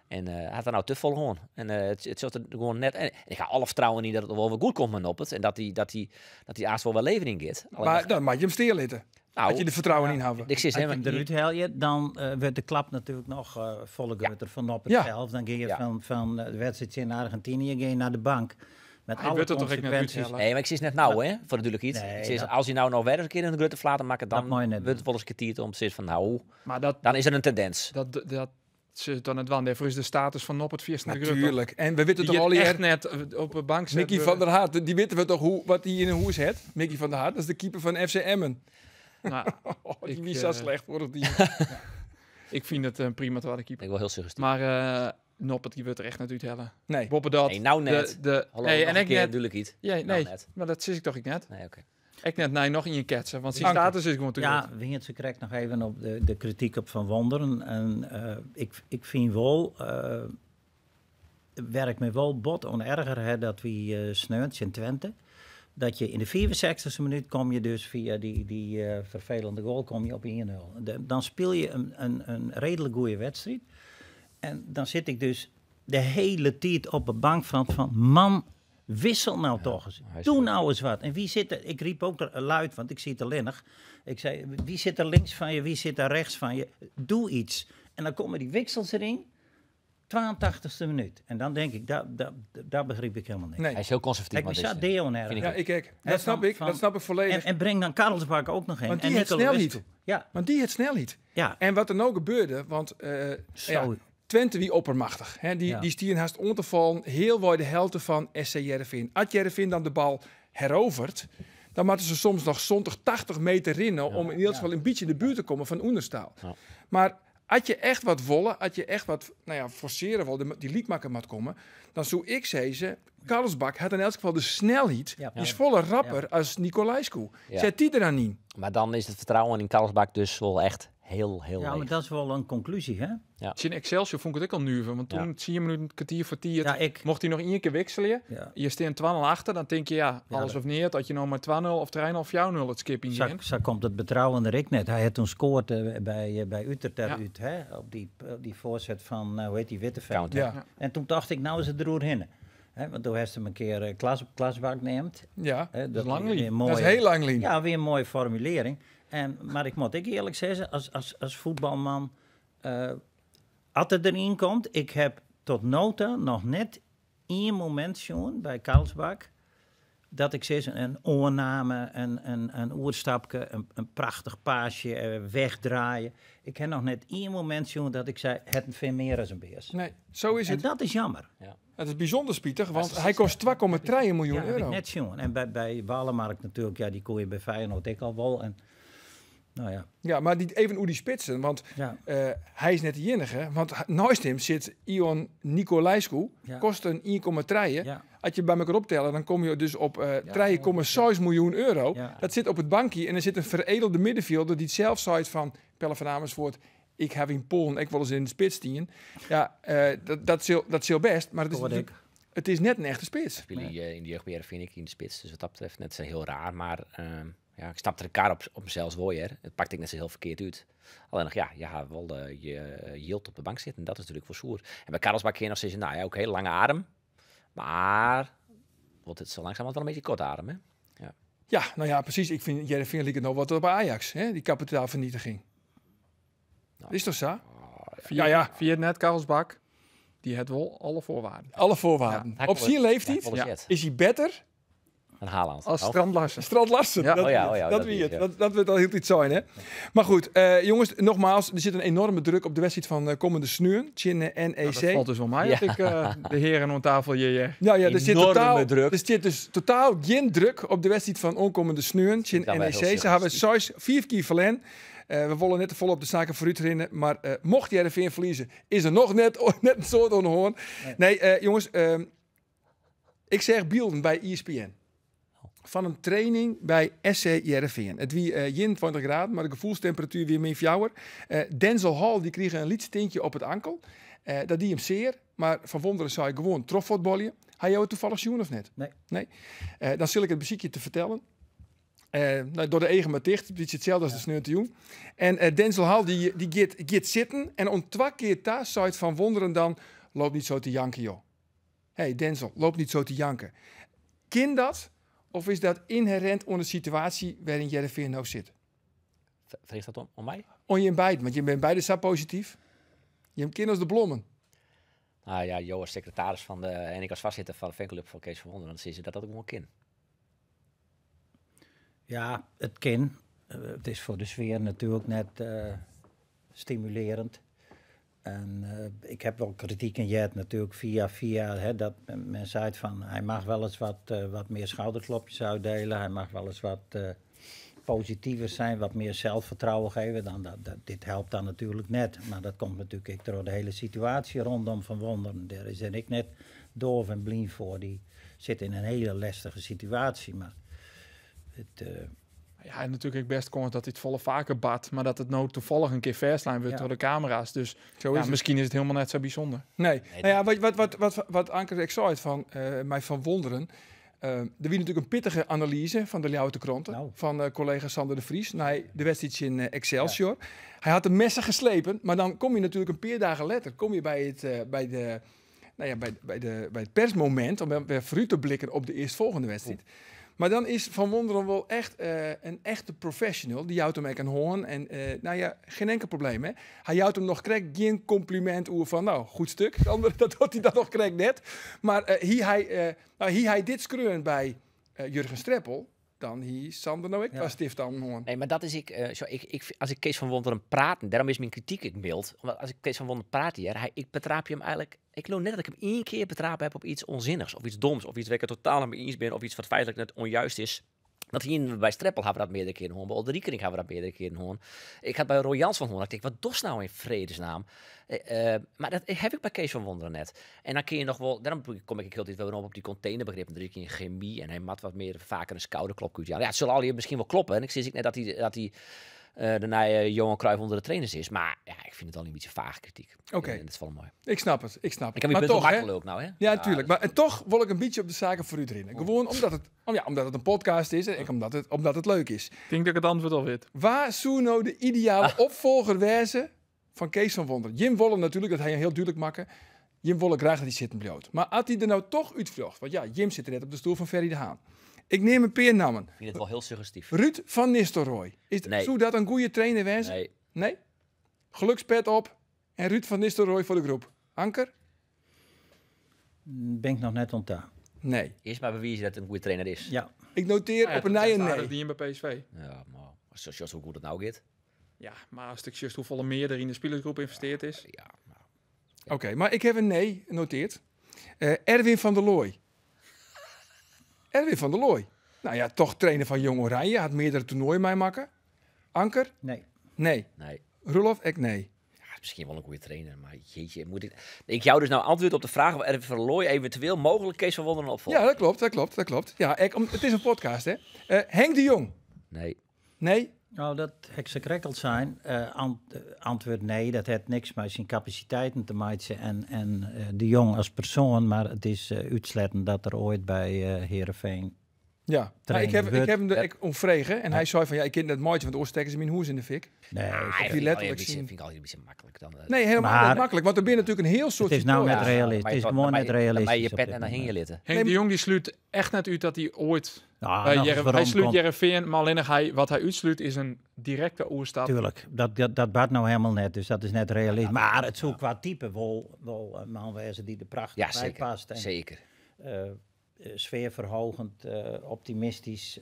En hij had er nou te vol gewoon. En het zat er gewoon net. En ik ga alle vertrouwen in dat het wel weer goed komt met Noppert. En dat die aas wel wel leven in gaat. Alleen Maar nog dan mag je hem stilzitten. Nou, dat je de vertrouwen in houden. Ik zie Als je hem hem eruit haal je, dan werd de klap natuurlijk nog volle groter van Noppert zelf. Dan ging je van de wedstrijd in Argentinië ging je naar de bank. Met Hij alle wordt er toch echt net consequenties. uithalen? Nee, maar ik zie het net nou, hè, voor de duidelijkheid. Nee, Ik zie, dat als hij nou nog weer eens een keer een grote flater maakt, dan Dat moet je net wordt het wel eens een keer om te zeggen van, nou, Maar dat, dan is er een tendens. Dat ze dan het want. Daarvoor is de status van Noppert via de grote. Natuurlijk. En we weten Die toch al echt hier net op de bank zit. Mickey van der Hart, die weten we toch hoe, wat die in een hoes het. Mickey van der Hart, dat is de keeper van FC Emmen. Nou, Oh, die ik, wie zo slecht voor het team. Ik vind het een prima tweede keeper. Ik wil heel suggestief. Maar Noppert, die wordt er echt net uithellen. Nee. Boppen dat. Nee, nou net. Hallo, nee, nog en een ik keer net. natuurlijk niet. Ja, Nou nee, net. maar dat zie ik toch ik net. Nee, oké. Ik net, nee, nog in je ketsen, want zijn Anke. status is gewoon te Ja, groot. Wingert, krijgt nog even op de kritiek op Van Wonderen. En ik vind wel, werkt me wel bot onerger, hè, dat we sneunt in Twente. Dat je in de 64e minuut kom je dus via die vervelende goal kom je op 1-0. Dan speel je een redelijk goede wedstrijd. En dan zit ik dus de hele tijd op de bank van man, wissel nou toch eens. hij is Doe goed. nou eens wat. En wie zit er? Ik riep ook luid, want ik zie het alleen. Ik zei, wie zit er links van je, wie zit er rechts van je? Doe iets. En dan komen die wissels erin. 82e minuut. En dan denk ik, daar begreep ik helemaal niks. Nee. Hij is heel conservatief. Ik maar ben dit zo is, Deon erg. vind ik Ja, ook. ik kijk. Hè, Dat snap ik. Dat snap ik volledig. En breng dan Karlsbak ook nog in. Want die en het Nicola snel West- niet. Ja. Want die het snel niet. Ja. En wat er nou gebeurde, want Zo. ja, Twente wie oppermachtig. Hè, die stieren haast om te vallen. Heel mooi de helte van SC Heerenveen. Als Heerenveen dan de bal herovert, dan moeten ze soms nog zondag 80 meter rennen om in ieder geval een beetje in de buurt te komen van Oenerstaal. Maar had je echt wat wollen, had je echt wat, nou ja, forceren wil, die liedmaker moet komen, dan zou ik zeggen, Karlsbak had in elk geval de snelheid, die is volle rapper als Nicolaescu. Zet die er dan in. Maar dan is het vertrouwen in Karlsbak dus wel echt heel, heel Ja, maar leeg. dat is wel een conclusie, hè? In Excelsior vond ik het ook al nuver, want toen zie je hem nu een kwartier voor tien, Ja, ik mocht hij nog 1 keer wisselen. Je staat 2-0 achter, dan denk je, ja, Ja, alles dat of niet, dat je nou maar 2-0 of 3-0 of jouw 0 het skip in Zo, zo komt het betrouwen er ik net. Hij had toen scoort bij Utrecht daaruit, hè? Op die voorzet van, hoe heet die, Witteveen. Counter. En toen dacht ik, nou is het er heen. Hè, want toen heeft hem een keer klasbak neemt. Hè, dat is lang weer lien. een mooie Dat is heel lang lien. Ja, weer een mooie formulering. Maar ik moet ik eerlijk zeggen, als voetbalman, als het erin komt, ik heb tot nota nog net één moment zien bij Karlsbak, dat ik zeg, een oorname, een oerstapje, een prachtig paasje, wegdraaien. Ik heb nog net één moment zien dat ik zei, het vindt meer als een beers. Nee, zo is En het. dat is jammer. Het is bijzonder spietig, want hij kost 2,3 miljoen Ja, heb ik euro. net zien. En bij Walemark natuurlijk, ja, die kon je bij Feyenoord ik al wel. En Nou ja. Ja, mar dy, even oer dy spitsen, want Ja. hy is net de iennige. Want neist him sit Ion Nicolaescu, Ja. kost in 1,3. Ja. As je by elkoar optelle, dan komme je dus op 3,6 miljoen euro. Ja. Dat sit op it bankje en der sit in feredelde middenfjilder dy't sels seit fan Pelle van Amersfoort, ik haw yn Poalen ek wolris yn de spits stien. Ja, dat sil bêst, mar it is Hoor ik. natuerlik, it is net in echte spits. Spile yn de jeugd by Hearrenfean ek yn de spits, dus wat dat betreft net sa hiel raar. Mar ja, ik snap de kar op himsels wol, hear. It pakt ek net sa hiel ferkeard út. Allinnich, ja, je ha wol je jild op de bank sitten. Dat is natuerlik wol soer. En by Karlsbakk kin je noch sizze, nou ja, oké, lange adem. Mar wordt it sa langzamerhand wel in bytsje korte adem, hè? Ja. Ja, nou ja, precies. Ik fyn Hearrenfean liket no wat op Ajax, hè? Dy kapitaalfernietiging. Nou. Is toch sa? Via, Ja, ja. Via het net Karlsbakk, die het wel alle voorwaarden. Alle voorwaarden. Ja. Op zijn leeftijd Ja, Ja. is hij beter Dan Haaland. Als Oh. Strand Larsen. Strand Larsen. Ja. Dat Oh ja, wie oh ja, het. Dat dat wie wie het. het, ja. Dat wil al heel iets zijn, hè? Maar goed, jongens, nogmaals, er zit een enorme druk op de wedstrijd van komende sneeuw. Tjin NEC. Nou, dat valt dus wel mij Ja. dat ik de heren om tafel hier. Nou ja, er zit Enorme totaal, druk. Er zit dus totaal geen druk op de wedstrijd van onkomende sneeuw. Tjin Dat wel NEC. heel Ze hebben suggestief. 4 keer verlen. We willen net vol op de zaken vooruit rennen. Maar mocht Hearrenfean verliezen, is er nog net een soort onhoorn. Nee, jongens, ik zeg beelden bij ESPN. Van een training bij SC Hearrenfean. Het wie jin 20 graden, maar de gevoelstemperatuur weer min fjouwer. Denzel Hall die kreeg een liedstintje op het ankel. Dat die hem zeer, maar Van Wonderen zou ik gewoon trofvoetballen. Hij jou het toevallig zien of net? Nee. Nee? Dan zal ik het muziekje te vertellen. Nou, door de egen maar dicht. Het is hetzelfde als de sneeuw te doen. En Denzel Hall die gaat zitten en om 2 keer thuis zei het Van Wonderen dan, loop niet zo te janken, joh. Hey Denzel, loop niet zo te janken. Kin dat? Of is dat inherent onder de situatie waarin Hearrenfean nou zit? Vreeg dat om mij? Om je beiden, want je bent beide zo positief. Je hebt kind als de blommen. Nou ja, Jo als secretaris van de, en ik als voorzitter van de fanclub van Kees van Wonderen, dan zien ze dat dat ook wel kind. Ja, het kin. Het is voor de sfeer natuurlijk net stimulerend. En ik heb wel kritiek in Jet natuurlijk via via, hè, dat men zei van hij mag wel eens wat meer schouderklopjes uitdelen. Hij mag wel eens wat positiever zijn, wat meer zelfvertrouwen geven. Dan dit helpt dan natuurlijk net. Maar dat komt natuurlijk ook door de hele situatie rondom Van Wonderen. Daar is en ik net doof en blind voor. Die zit in een hele lastige situatie. Maar het, Ja, en natuurlijk ook best komt dat dit volle vaker bad, maar dat het nou toevallig een keer verslijn wordt Ja. door de camera's. Dus Zo ja, is het. misschien is het helemaal net zo bijzonder. Nee. Nee, Nou ja, wat Anker ik zei van mij van Wonderen. Er wie natuurlijk een pittige analyse van de Ljouwter Kranten, van collega Sander de Vries, naar de wedstrijd in Excelsior. Ja. Hij had de messen geslepen, maar dan kom je natuurlijk een paar dagen later, kom je bij het, bij de, nou ja, bij, bij de, bij het persmoment, om weer vooruit te blikken op de eerstvolgende wedstrijd. Maar dan is Van Wonderen wel echt een echte professional. Die jouwt hem ook een hoorn. En nou ja, geen enkel probleem. Hè? Hij jouwt hem nog krek geen compliment oer van, nou, goed stuk. Dat had hij dan nog krek net. Maar hier hij dit skreun bij Jurgen Streppel, dan hier Sander nou ik was stift aan hoorn. Nee, maar dat is ik, zo, ik, ik, als ik Kees van Wonderen praat, en daarom is mijn kritiek ik mild. Omdat als ik Kees van Wonderen praat hier, ik betraap je hem eigenlijk. Ik geloof net dat ik hem 1 keer betrapt heb op iets onzinnigs, of iets doms, of iets waar ik het totaal niet mee eens ben, of iets wat feitelijk net onjuist is. Dat hier bij Streppel hebben we dat meerdere keren hoorn, bij Olde Riekerink hebben we dat meerdere keren hoorn. Ik had bij Roy Jans van hoorn, ik denk, wat dost nou in vredesnaam? Maar dat heb ik bij Kees van Wonderen net. En dan kun je nog wel, daarom kom ik heel tijd wel op die containerbegrip, 3 keer chemie en hij mat wat meer vaker een schouderklop. Ja, het zullen al hier misschien wel kloppen. En ik zie net dat hij daarna Johan Cruijff onder de trainers is. Maar ja, ik vind het al een beetje vage kritiek. Oké. En dat is wel mooi. Ik snap het, ik snap het. Ik heb Maar je punt toch, wel hè? makkelijk ook nou, hè? Ja, Ja, tuurlijk. dat Maar en toch wil ik een beetje op de zaken vooruit rennen. Gewoon omdat het een podcast is en ik omdat het leuk is. Ik denk dat ik het antwoord al weet. Waar zou nou de ideale opvolger wezen van Kees van Wonderen? Jim Wolle natuurlijk, dat hij heel duidelijk maken. Jim Wolle graag dat hij zitten blijft. Maar als hij er nou toch uitvlucht, want ja, Jim zit er net op de stoel van Ferry de Haan. Ik neem een paar namen. Ik vind het wel heel suggestief. Ruud van Nistelrooy. Nee. Zou dat een goede trainer wezen? Nee. Nee? Gelukspet op en Ruud van Nistelrooy voor de groep. Anker? Ben ik nog net ontdaan. Nee. Eerst maar bewijzen dat het een goede trainer is. Ja. Ik noteer Nou ja, op een dat nee is en aardig nee. Die in bij PSV. Ja, maar zoals hoe goed het nou gaat. Ja, maar als ik juist hoeveel meer er in de spelersgroep geïnvesteerd is. Ja, maar... Oké, maar ik heb een nee genoteerd. Erwin van der Looy. Erwin van der Looy. Nou ja, toch trainer van Jong Oranje. Had meerdere toernooien mee maken. Anker? Nee. Nee. Nee. Roelof, ek nee. Ja, misschien wel een goede trainer, maar jeetje, moet ik... Ik jou dus nou antwoord op de vraag of Erwin van Looy eventueel mogelijk Kees van Wonderen opvolgt. Ja, dat klopt, dat klopt, dat klopt. Ja, het is een podcast, hè. Henk de Jong? Nee. Nee? Nou, dat heksekrekkeld zijn. Antwoord nee, dat heeft niks met zijn capaciteiten te maken en de Jong als persoon, maar het is uitsluitend dat er ooit bij Heerenveen Ja, maar trainer ik wordt. heb hem er ik omvregen en hij zei van ja, ik ken dat mooitje, want oorsteken ze mijn hoes in de fik. Nee, Ah, dat ja, die letterlijk zien. vind ik altijd een beetje makkelijk dan. Nee, helemaal Maar niet makkelijk, want er binnen natuurlijk een heel soort Het is nou net supporters. realistisch. Maar Het is je gewoon maar net je- realistisch Maar je op pet dit en dan hing je moment. litten. Henk de Jong die sluit echt net uit dat hij ooit Nou, bij nog eens Jereveen, waarom hij sluit komt. Heerenveen, maar alleen nog hij, wat hij uitsluit is een directe oerstap. Tuurlijk, dat baat nou helemaal net, dus dat is net realistisch. Maar het zou qua type wel een man wezen die de prachtig Ja, bij zeker. past. En, Zeker. Sfeerverhogend, optimistisch.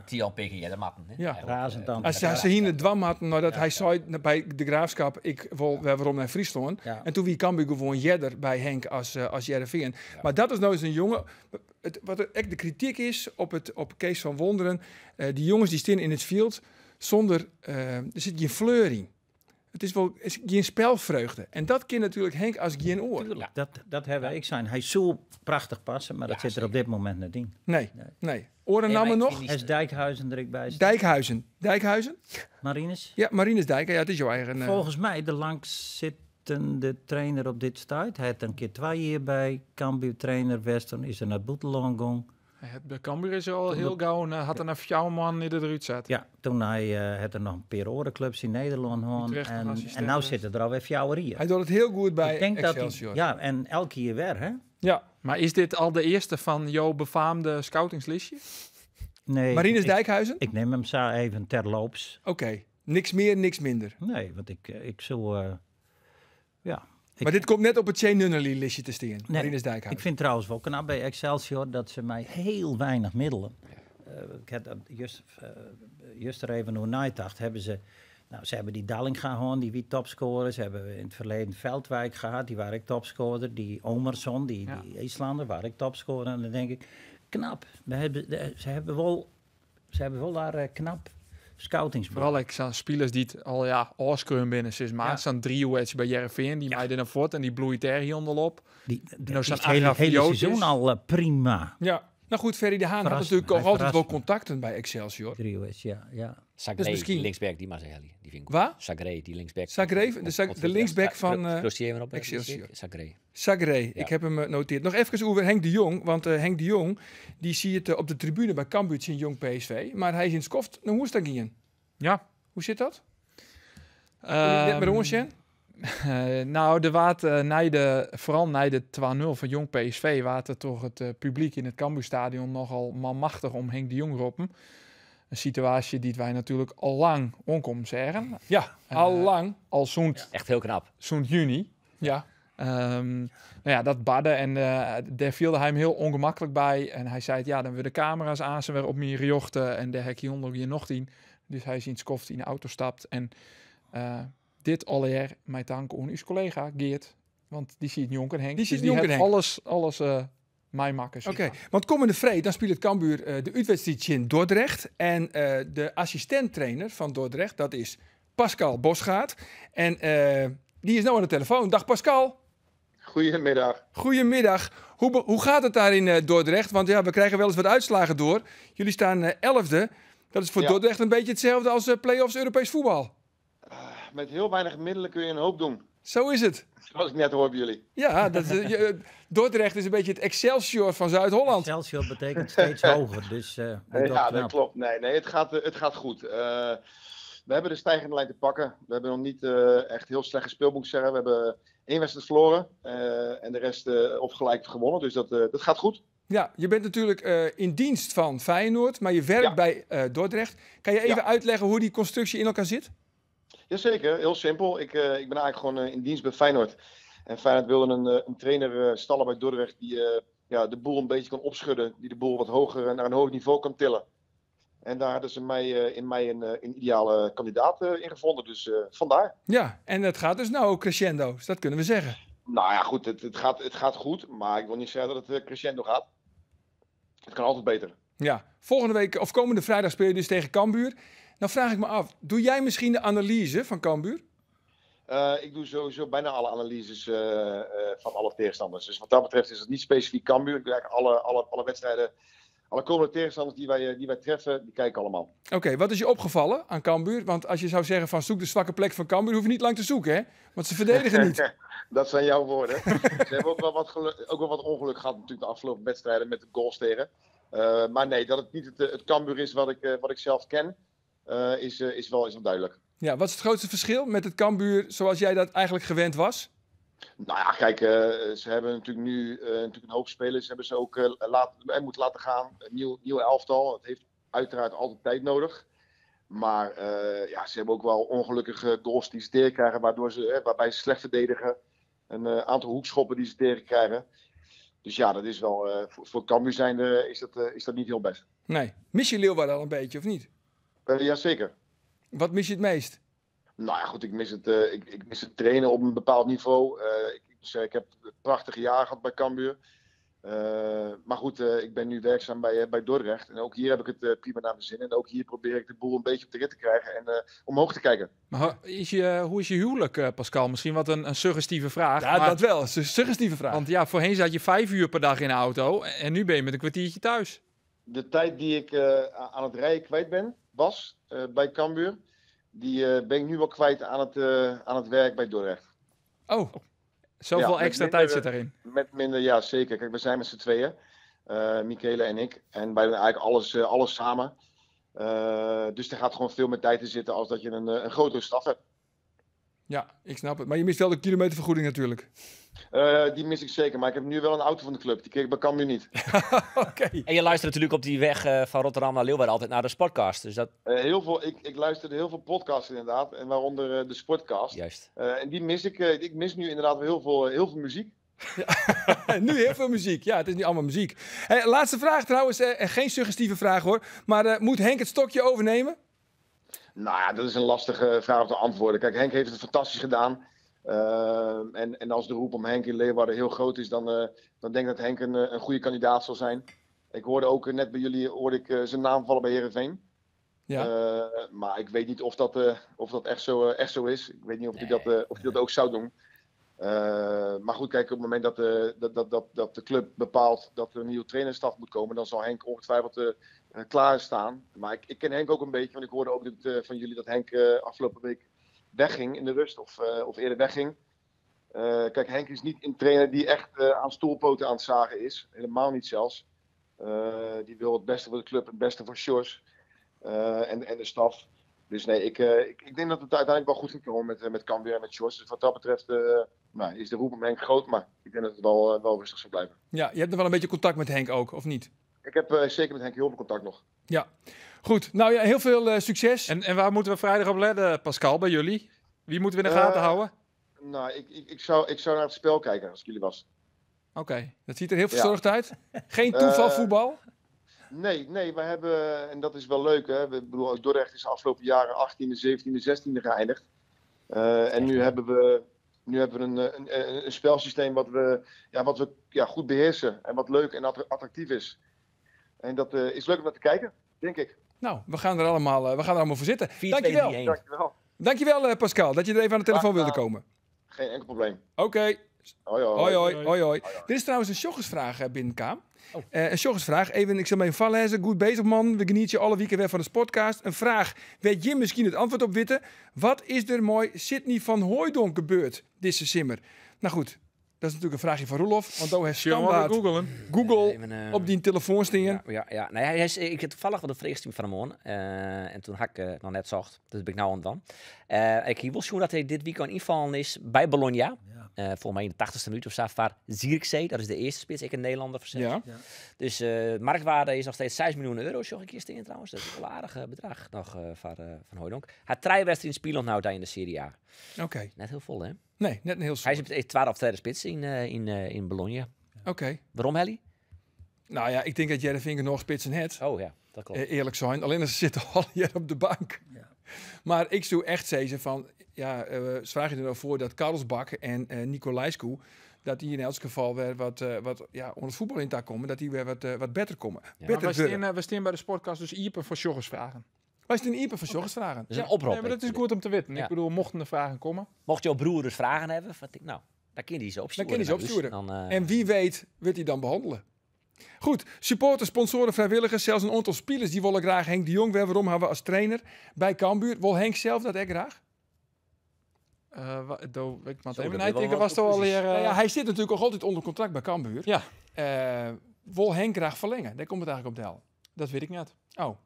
Tian P G, ja, dat matten, hè? Ja. Eigenlijk, Razend Als ze hier het dwam hadden, nou, dat hij zei bij de Graafschap, ik wil weer waarom naar Friesland. Ja. En toen wie Cambuur gewoon jedder bij Henk als Heerenveen. Maar dat is nou eens een jongen. Wat er echt de kritiek is op Kees van Wonderen. Die jongens die staan in het veld zonder, er zit geen fleur in. Het is wel, is geen spelvreugde. En dat kan natuurlijk Henk als geen oor. Tuurlijk, dat hebben ik zijn. Hij zou prachtig passen, maar dat Ja, zit er op dit moment net in. Nee, Nee. nee. Oren Nee, maar namen ik nog? vind die Is Dijkhuizen er ook bij staan? Dijkhuizen. Dijkhuizen? Marinus? Ja, Marinus Dijken. Ja, het is jouw eigen... Volgens mij de langzittende trainer op dit stuit. Hij heeft een keer 2 jaar bij Cambuur trainer Western, is er naar Boetelong gegaan. Het bij Cambuur is al heel gauw en had er een fjouwman die eruit zat. Ja, toen hij had er nog een paar orenclubs in Nederland gehad. Utrecht nog assistent En nou geweest. zitten er alweer fjouwerijen. Hij doet het heel goed bij Ik denk dat hij, Excelsior. ja, en elke keer weer, hè? Ja. Maar is dit al de eerste van jouw befaamde scoutingslijstje? Nee, Marinus Dijkhuizen? Ik neem hem zo even terloops. Oké, niks meer, niks minder. Nee, want ik zou... ja. Ik, maar dit komt net op het Shane Nunnally-listje te staan. Nee, Marinus Dijkhuizen. Ik vind trouwens wel knap bij Excelsior dat ze mij heel weinig middelen. Ik heb dat juist er even hoe nagedacht. Hebben ze, nou, ze hebben die Dallinga gehad, die wie topscorer. Ze hebben in het verleden Veldwijk gehad, die waar ik topscorer. Die Omarsson, die IJslander, waar ik topscorer. En dan denk ik, knap. Ze hebben wel daar knap scoutingsbureau. Vooral ik zo'n spelers die het al ja, afskreun binnen sinds maart. Zo'n driehoekje bij Heerenveen, die mij er voort en die bloeit er hier onderop. Die Nou, is zo'n het hele Agrafiotis. seizoen al prima. Ja, nou goed, Ferry de Haan had Verrast natuurlijk me, ook hij altijd wel verrast me. contacten bij Excelsior. Driehoekje, ja, ja. Zagré, Dus misschien die linksback, die maar zeggen, die vind ik goed. Waar? Zagré, die linksback. Zagré, de linksback van, Dossier even op, hè, Excelsior. Zagré. Zagré, ik heb hem genoteerd. Nog even over Henk de Jong, want Henk de Jong, die zie je het op de tribune bij Cambuur in Jong PSV, maar hij is in het skoft naar Hoestagien. Ja. Hoe zit dat? Net met ons, Sjen? Nou, de waard, na de, vooral na de 2-0 van Jong PSV, waard er toch het publiek in het Cambuurstadion nogal manmachtig om Henk de Jong roepen. Een situatie die wij natuurlijk al lang onkom zeggen. Ja, al lang. Al Echt heel knap. zo'n juni. Ja. Dat badde en daar viel hij hem heel ongemakkelijk bij. En hij zei, ja, dan willen de camera's aan ze weer op mijn riochten. En daar hek je onder je nog tien. Dus hij is in het skoft in de auto stapt. En dit alweer mijn dank aan uw collega Geert. Want die ziet Jonker Henk. Die Dus ziet die Jonker heeft Henk. alles mij makken, zeg Oké, maar. want komende vrede, dan speelt het Cambuur de uitwedstrijd in Dordrecht. En de assistent-trainer van Dordrecht, dat is Pascal Bosschaart. En die is nou aan de telefoon. Dag Pascal. Goedemiddag. Goedemiddag. Hoe gaat het daar in Dordrecht? Want we krijgen wel eens wat uitslagen door. Jullie staan 11e. Dat is voor Dordrecht een beetje hetzelfde als play-offs Europees voetbal. Met heel weinig middelen kun je een hoop doen. Zo is het. Zoals ik net hoor bij jullie. Ja, Dordrecht is een beetje het Excelsior van Zuid-Holland. Excelsior betekent steeds hoger, dus dat Ja, dat knap. klopt. Nee, nee, het gaat goed. We hebben de stijgende lijn te pakken. We hebben nog niet echt heel slecht gespeeld, moet ik zeggen. We hebben 1 wedstrijd verloren en de rest op gelijk gewonnen. Dus dat gaat goed. Ja, je bent natuurlijk in dienst van Feyenoord, maar je werkt bij Dordrecht. Kan je even uitleggen hoe die constructie in elkaar zit? Jazeker, heel simpel. Ik ben eigenlijk gewoon in dienst bij Feyenoord. En Feyenoord wilde een trainer stallen bij Dordrecht die de boel een beetje kan opschudden. Die de boel wat hoger naar een hoger niveau kan tillen. En daar hadden ze in mij een ideale kandidaat in gevonden. Dus vandaar. Ja, en het gaat dus nou crescendo. Dus dat kunnen we zeggen. Nou ja, goed, het gaat goed. Maar ik wil niet zeggen dat het crescendo gaat. Het kan altijd beter. Ja, volgende week of komende vrijdag speel je dus tegen Cambuur. Nou vraag ik me af, doe jij misschien de analyse van Cambuur? Ik doe sowieso bijna alle analyses van alle tegenstanders. Dus wat dat betreft is het niet specifiek Cambuur. Ik doe eigenlijk alle wedstrijden, alle komende tegenstanders die wij treffen, die kijken allemaal. Oké, wat is je opgevallen aan Cambuur? Want als je zou zeggen van zoek de zwakke plek van Cambuur, hoef je niet lang te zoeken, hè? Want ze verdedigen niet. Dat zijn jouw woorden. Ze hebben ook wel wat ongeluk gehad natuurlijk de afgelopen wedstrijden met de goals tegen. Maar nee, dat het niet het Cambuur is wat ik zelf ken, is wel duidelijk. Ja, wat is het grootste verschil met het Cambuur zoals jij dat eigenlijk gewend was? Nou ja, kijk, ze hebben natuurlijk nu natuurlijk een hoop spelers hebben ze ook moeten laten gaan. Een nieuw elftal. Het heeft uiteraard altijd tijd nodig. Maar ja, ze hebben ook wel ongelukkige goals die ze tegenkrijgen, waarbij ze slecht verdedigen. Een aantal hoekschoppen die ze tegenkrijgen. Dus ja, dat is wel, voor Cambuur zijnde is dat niet heel best. Nee. Mis je Leeuwarden al een beetje, of niet? Jazeker. Wat mis je het meest? Nou ja, goed, ik mis het trainen op een bepaald niveau. Ik heb prachtige jaren gehad bij Cambuur. Maar goed, ik ben nu werkzaam bij Dordrecht. En ook hier heb ik het prima naar mijn zin. En ook hier probeer ik de boel een beetje op de rit te krijgen en omhoog te kijken. Maar hoe is je huwelijk, Pascal? Misschien wat een suggestieve vraag. Ja, maar, dat wel. Een suggestieve vraag. Want ja, voorheen zat je 5 uur per dag in de auto. En nu ben je met een kwartiertje thuis. De tijd die ik aan het rijden kwijt was bij Cambuur, die ben ik nu wel kwijt aan het werk bij Dordrecht. Oh. Zoveel Ja, met extra minder, tijd zit daarin. Met minder, ja zeker. Kijk, we zijn met z'n tweeën, Michele en ik. En wij doen eigenlijk alles samen. Dus er gaat gewoon veel meer tijd in zitten als dat je een grotere staf hebt. Ja, ik snap het. Maar je mist wel de kilometervergoeding natuurlijk. Die mis ik zeker, maar ik heb nu wel een auto van de club. Die kreeg ik bij Cambuur niet. Oké. En je luistert natuurlijk op die weg van Rotterdam naar Leeuwarden altijd naar de Sportcast. Dus dat... Ik luisterde heel veel podcasts inderdaad, en waaronder de Sportcast. Juist. En die mis ik. Ik mis nu inderdaad heel veel muziek. Nu heel veel muziek. Ja, het is nu allemaal muziek. Hey, laatste vraag trouwens. Geen suggestieve vraag hoor. Maar moet Henk het stokje overnemen? Nou ja, dat is een lastige vraag om te antwoorden. Kijk, Henk heeft het fantastisch gedaan. En als de roep om Henk in Leeuwarden heel groot is, dan denk ik dat Henk een goede kandidaat zal zijn. Ik hoorde ook net bij jullie hoorde ik, zijn naam vallen bij Heerenveen. Maar ik weet niet of dat echt zo is. Ik weet niet of hij dat ook zou doen. Maar goed, kijk, op het moment dat de club bepaalt dat er een nieuwe trainerstaf moet komen, dan zal Henk ongetwijfeld klaarstaan. Maar ik ken Henk ook een beetje, want ik hoorde ook van jullie dat Henk afgelopen week wegging in de rust, of eerder wegging. Kijk, Henk is niet een trainer die echt aan stoelpoten aan het zagen is. Helemaal niet zelfs. Die wil het beste voor de club, het beste voor Sjors en de staf. Dus nee, ik denk dat het uiteindelijk wel goed gaat komen met Cambuur en met Sjors. Dus wat dat betreft nou, is de roep om Henk groot, maar ik denk dat het wel rustig zal blijven. Ja, je hebt nog wel een beetje contact met Henk ook, of niet? Ik heb zeker met Henk heel veel contact nog. Ja, goed. Nou ja, heel veel succes. En waar moeten we vrijdag op letten, Pascal, bij jullie? Wie moeten we in de gaten houden? Nou, ik zou naar het spel kijken als ik jullie was. Oké. Dat ziet er heel verzorgd uit. Geen toevalvoetbal? Nee, nee, wij hebben, en dat is wel leuk, hè. Ik bedoel, Dordrecht is de afgelopen jaren 18e, 17e, 16e geëindigd. En nu hebben we een spelsysteem wat we, ja, goed beheersen en wat leuk en attractief is. En dat is leuk om naar te kijken, denk ik. Nou, we gaan er allemaal voor zitten. 4, 2, Dankjewel. 3, 1. Dankjewel. Dankjewel, Pascal, dat je er even aan de telefoon Graag wilde gedaan. komen. Geen enkel probleem. Oké. Hoi, hoi. Hoi, hoi, hoi, hoi. Er is trouwens een sjoggersvraag binnenkwam. Oh. Een sjoggersvraag. Even, ik zal hem even voorlezen. Goed bezig, man. We genieten je alle weken weer van de podcast. Een vraag. Weet je misschien het antwoord op witte? Wat is er mei Sydney van Hooijdonk gebeurd deze simmer? Nou goed, dat is natuurlijk een vraagje van Roelof. Want hij heeft Zullen we standaard googelen? Google Even, op die telefoon staan. Ja. Nee, ik heb toevallig wat een vraagstuur van hem hoor. En toen had ik nog net zocht. Dat ben ik nou aan het dan. Ik wil zien dat hij dit weekend invallen is bij Bologna. Volgens mij in de 80ste minuut of zo. Voor Zirkzee, dat is de eerste spits. Ik een Nederlander verzet. Dus marktwaarde is nog steeds 6 miljoen euro. Zag ik hier in trouwens. Dat is wel een aardig bedrag nog voor Van Hooijdonk. Hij drie wedstrijden spelen nou daar in de Serie A. Net heel vol, hè? Nee, net een heel Hij is soort. op de tweede of derde spits in Bologna. Oké. Waarom, Helly? Nou ja, ik denk dat Heerenveen nog spitsen het. Oh ja, dat klopt. Eerlijk zijn. Alleen ze zitten al hier op de bank. Maar ik zou echt zeggen van, ja, vraag je er nou voor dat Karlsbakk en Nicolaescu, dat die in elk geval weer wat, ja, onder het voetbal in daar komen, dat die weer wat beter komen. Maar Beter wij worden. staan, we staan bij de Sportcast dus iepen voor sjoggersvragen. Wy stean iepen foar sjoggersfragen. Dus een oprop. Nee, maar dat is goed om te weten. Ja. Ik bedoel, mochten er vragen komen. Mocht jouw broer dus vragen hebben, wat ik, nou, dan kun je die ze opsturen. Dan kun je die ze naar opsturen. ons. Dan, En wie weet, wordt hij dan behandelen. Goed, supporters, sponsoren, vrijwilligers, zelfs een aantal spelers die willen graag Henk de Jong weer waarom hebben we als trainer bij Cambuur. Wil Henk zelf dat echt graag? Ik moet Zo, even dat nadenken, is wel was toch wat alweer... Nou ja, hij zit natuurlijk nog altijd onder contract bij Cambuur. Ja. Wil Henk graag verlengen? Daar komt het eigenlijk op del. Dat weet ik net. Oh,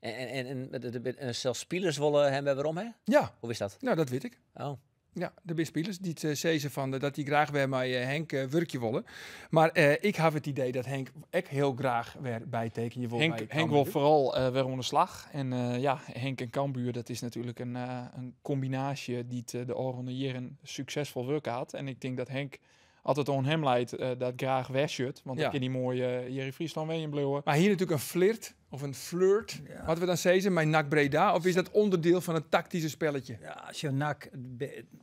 En, en, en zelfs spelers willen hem weer waarom, hè? ja. Hoe is dat? Nou, dat weet ik. Oh. Ja, de best spelers die het zezen van dat die graag weer met Henk werkje willen. Maar ik heb het idee dat Henk ook heel graag weer bijtekenen wil. Henk, bij Henk wil Cambuur. vooral weer onder slag. En ja, Henk en Cambuur, dat is natuurlijk een combinatie die het, de oren jaren succesvol werk had. En ik denk dat Henk altijd on hem leidt dat graag wegshirt. Want Ja. dan kan die mooie Jerry Friesland weer in bleeuwen. Maar hier natuurlijk een flirt of een flirt. Ja. Wat we dan zeggen, mijn NAC Breda. Of is dat onderdeel van het tactische spelletje? Ja, als je NAC,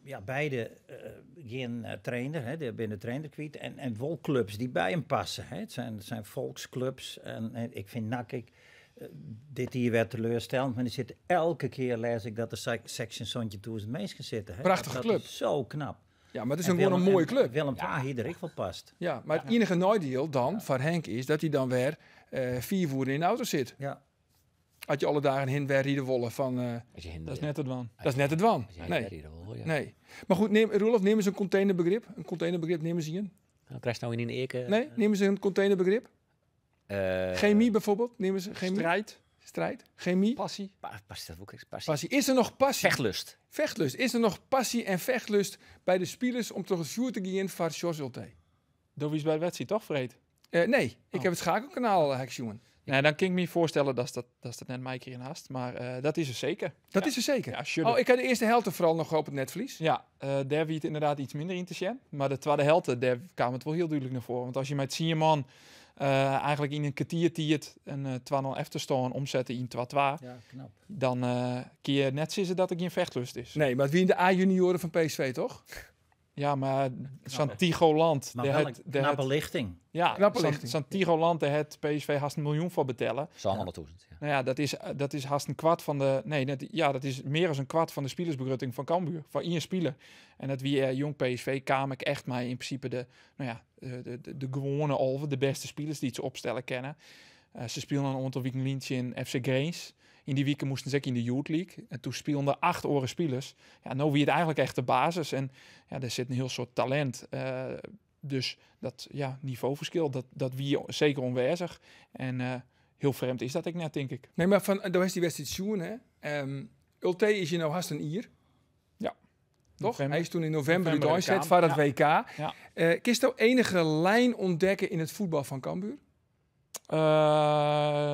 ja, beide geen trainer, hè, die binnen trainer kwijt. En wolclubs die bij hem passen. Hè. Het zijn volksclubs. En ik vind NAC, dit hier werd teleurstellend, maar er zit elke keer, lees ik, dat er section Sontje 1000 mensen zitten. Hè. Prachtige Dat club. is zo knap. Ja, maar het is En een gewoon een Willem- mooie en club. Willem II hier er ik wel past. Ja, maar het enige nadeel dan van Henk is dat hij dan weer 4 voeren in de auto zit. Ja. Had je alle dagen heen weer rieden wollen van... Als je Dat is net het wan. dat is net het wan. Als je Nee. hinder wil, ja. Nee. Maar goed, Roelof, neem eens een containerbegrip. Een containerbegrip, neem eens hier. Nou, krijg je nou in een eerke. Nee, neem eens een containerbegrip. Chemie bijvoorbeeld. Neem eens chemie. Strijd, Strijd. Chemie. passie. Passie, dat ook is passie. Passie. Is er nog passie? Vechtlust. Vechtlust. Is er nog passie en vechtlust bij de spelers om toch het vuur te gaan van Sjors Ultee? Door wie is bij de wedstrijd, toch, Vreed? Nee, ik Oh. heb het schakelkanaal, Hek Nee, dan kan ik me voorstellen dat dat, dat net mij keer in haast. Maar dat is er zeker. Dat Ja. is er zeker. Ja, sure. Oh, ik had de eerste helft vooral nog op het netvlies. Ja, daar wie het inderdaad iets minder in te zien. Maar de tweede helft, daar kwam het wel heel duidelijk naar voren. Want als je met Sierman eigenlijk in een kwartier tiert een 2-0 efterstaan omzetten in 2-2, Ja, knap. dan kun je net zeggen dat er geen vechtlust is. Nee, maar het wie in de A-junioren van PSV, toch? Ja, maar Santigo Land, Maar daar wel het, een daar knappe het, lichting. ja, Knappe lichting. Santigo Land, daar het PSV haast 1 miljoen voor betellen. Zo'n 100.000. Ja. Nou ja, dat is haast een kwart van de. Nee, net, ja, dat is meer dan een kwart van de spelersbegrutting van Cambuur. Van één speler. En dat wie jong PSV kwam ik echt maar in principe de, nou ja, de gewone alve, de beste spelers die het ze opstellen kennen. Ze speelden een aantal weken lientje in FC Grains. In die weken moesten ze ook in de Youth League. En toen speelden 8 oren spelers. Ja, nou wie het eigenlijk echt de basis. En ja, daar zit een heel soort talent. Dus dat ja, niveauverschil, dat wie zeker onwijzig. En heel vreemd is dat ik net, denk ik. Nee, maar van, daar is die wedstrijd Sjoen, hè? Ultee is je nou haast een Ier. Ja. Toch? November. Hij is toen in november November uit kwam. van het WK. Ja. Kun je enige lijn ontdekken in het voetbal van Cambuur?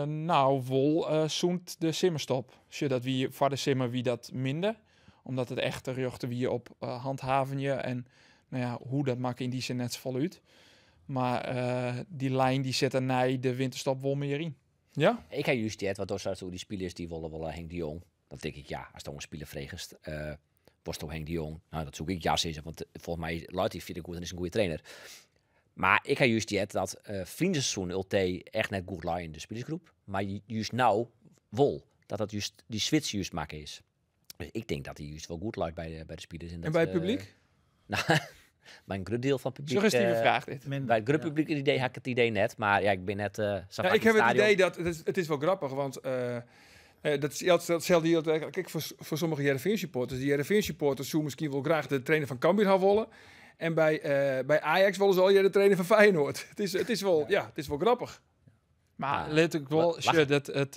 Nou, wol zoent de simmerstop. Zodat wie voor de simmer wie dat minder. Omdat het echt de ruchten wie op handhaven je. En nou ja, hoe dat maakt in die zin net zo vol uit. Maar die lijn die zit er na de winterstop wel meer in. Ja? Ik heb juist het, wat door zou die spelers die willen Henk de Jong. Dan denk ik, ja, als het een speler vregest, Bosto Henk de Jong. Nou, dat zoek ik ja, ze, want volgens mij luidt hij vind ik goed en is een goede trainer. Maar ik heb juist het dat vriendenseizoen Ultee echt net goed lie in de spelersgroep. Maar juist nou wol dat juist die switch juist maken is. Dus ik denk dat hij juist wel goed luidt bij de spelers. En, En dat, bij het publiek? Nou, bij een groot deel van het publiek. Suggestieve vraag dit. Minder, Bij het groot ja. publiek het idee had ik het idee net, maar ja, ik ben net. Ja, ik heb het idee dat het is wel grappig, want dat is hetzelfde hier. Kijk, voor sommige Heerenveen supporters, die Heerenveen supporters zoeken misschien wel graag de trainer van Cambuur gaan willen. En bij Ajax willen ze al de trainer van Feyenoord. Het is wel, ja, het is wel grappig. Maar Ja. let ik wel, Lachen. dat het,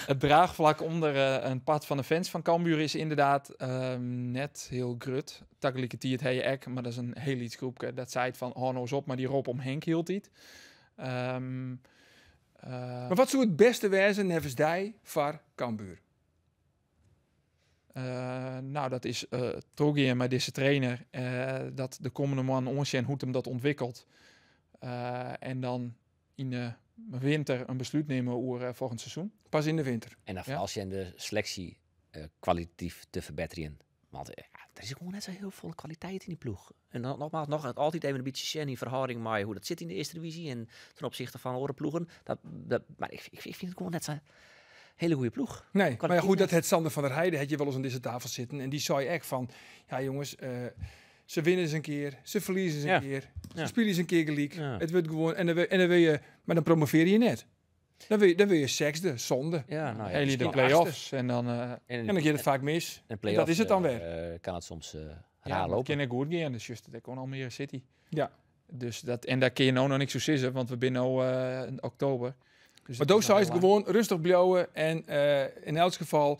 het draagvlak onder een pad van de fans van Cambuur is inderdaad net heel grut. Tegelijkertijd het hele ek, maar dat is een heel iets groepje. Dat zei het van, oh, nou eens op, maar die roep om Henk hield niet. Maar wat zou het beste wezen, nevens die, voor Cambuur? Nou, dat is Trogir met deze trainer. Dat de komende man ons en hoe hem dat ontwikkelt. En dan in de winter een besluit nemen over volgend seizoen. Pas in de winter. En dan vooral als je in de selectie kwalitatief te verbeteren. Want Er is gewoon net zo heel veel kwaliteit in die ploeg. En dan, nogmaals, nog het altijd even een beetje sjen in verhouding met hoe dat zit in de eerste divisie en ten opzichte van andere ploegen. Maar ik vind het gewoon net zo'n hele goede ploeg. Nee, maar ja, Kwaliteit goed, dat net. het Sander van der Heijden had je wel eens aan deze tafel zitten. En die zei echt van, ja jongens, ze winnen eens een keer, ze verliezen eens een keer, ze spelen eens een keer gelijk. Het wordt gewoon, en dan wil, en dan wil je, maar dan promoveer je net. Dan wil je zesde, zonde. Ja, nou ja, Hele de misschien play-offs achtste. en dan, En dan gaat het vaak mis. En En play-offs, dat is het dan weer. kan het soms Ja, raar maar lopen. Kan het goed gaan, dus juist, dat kon Almere City. Dus dat, en daar kun je nou nog niks zo zeggen, want we zijn nou in oktober. Dus Maar dat is Dosa nog is lang. gewoon rustig blijven en in elk geval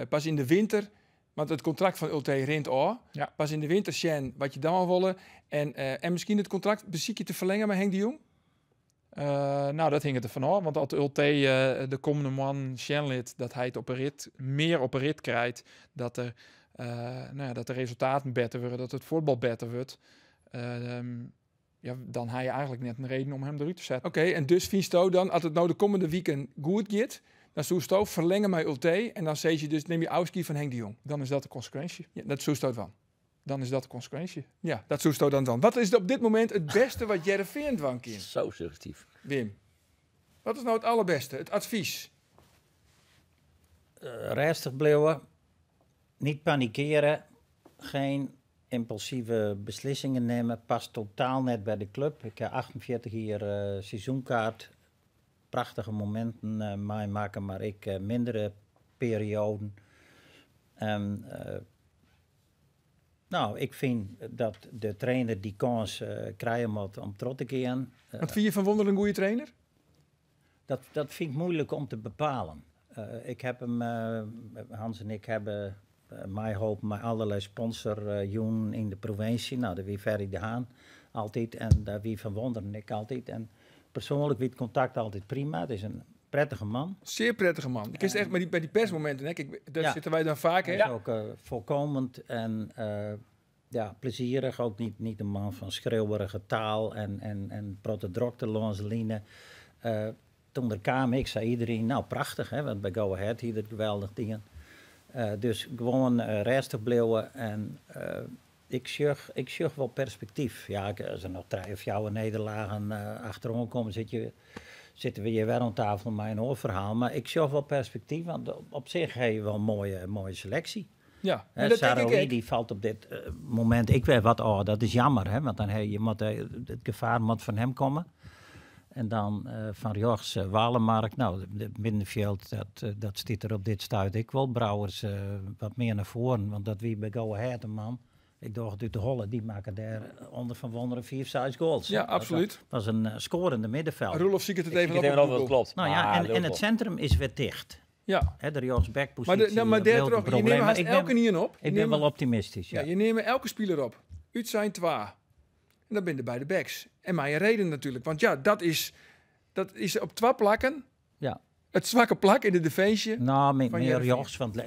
pas in de winter, want het contract van Ultee rint al. Pas in de winter zien wat je dan al willen. En misschien het contract beziek je te verlengen met Henk de Jong? Nou, dat hing het ervan af. Want als Ultee de komende man Shenlit, dat hij het op een rit, meer op een rit krijgt, dat er nou ja, dat de resultaten beter worden, dat het voetbal beter wordt. Ja, dan heb je eigenlijk net een reden om hem eruit te zetten. Oké, en dus vindt Sto dan, als het nou de komende weekend goed gaat, dan zoekt Sto verlengen met Ultee en dan zeg je dus, neem je afscheid van Henk de Jong. Dan is dat de consequentie. Ja, dat zoekt Sto van. Dan is dat de consequentie. Ja, dat zoekt Sto dan dan. Wat is op dit moment het beste wat Hearrenfean dwaan kan? Zo suggestief. Wim, wat is nou het allerbeste? Het advies? Rustig blijven, niet panikeren, geen impulsieve beslissingen nemen, past totaal net bij de club. Ik heb 48 jaar seizoenkaart, prachtige momenten meemaken, maar ik mindere perioden. En ik vind dat de trainer die kans krijgen moet om terug te keren. Wat vind je van Wonderen een goede trainer? Dat vind ik moeilijk om te bepalen. Ik heb hem, Hans en ik hebben mij hoop, maar allerlei sponsor joen in de provincie. Nou, daar wie Ferry de Haan altijd en daar wie Van Wonderen en ik altijd. En persoonlijk wie het contact altijd prima. Het is een prettige man. Zeer prettige man. Ik is echt bij die persmomenten, hè. Kijk, daar zitten wij dan vaak, hè? Hij is ook voorkomend en plezierig. Ook niet een man van schreeuwerige taal en protedrokte lanceline. Toen er kwam, ik zei iedereen, nou prachtig, hè, want bij Go Ahead hier dat geweldig dingen. Dus gewoon rustig blijven en ik zucht wel perspectief. Ja, als er nog 3 of 4 nederlagen achterom komen, zitten we hier weer aan tafel met een oorverhaal. Maar ik zucht wel perspectief, want op zich heb je wel een mooie selectie. Ja, Hè, maar dat denk ik Sahraoui, ook. die valt op dit moment. Ik weet wat, oh, dat is jammer, hè, want dan heb je, moet, het gevaar moet van hem komen. En dan van Jochs Walemark, nou, de middenveld, dat zit er op dit stuit. Ik wil Brouwers wat meer naar voren, want dat wie bij Go Ahead, een man. Ik dacht uit de Holle, die maken daar onder Van Wonderen 4, 6 goals. Ja, Dat absoluut. was een scorende middenveld. Roelof, zie ik het Ik even zie het op even op op, dat Google. klopt. Nou ja, Ah, en het lul. centrum is weer dicht. Hè, de Jochs backpositie, Maar dat daar wil toch, het je probleem. neemt Maar haast elke niet op. Je ik ben neemt wel optimistisch, ja. Ja, je neemt elke speler op. Uit zijn twa. En dan ben je bij de backs. En mijn reden natuurlijk. Want ja, dat is op 2 plakken. Het zwakke plak in de defensie. Nou, van meer Hearrenfean. Jochs, want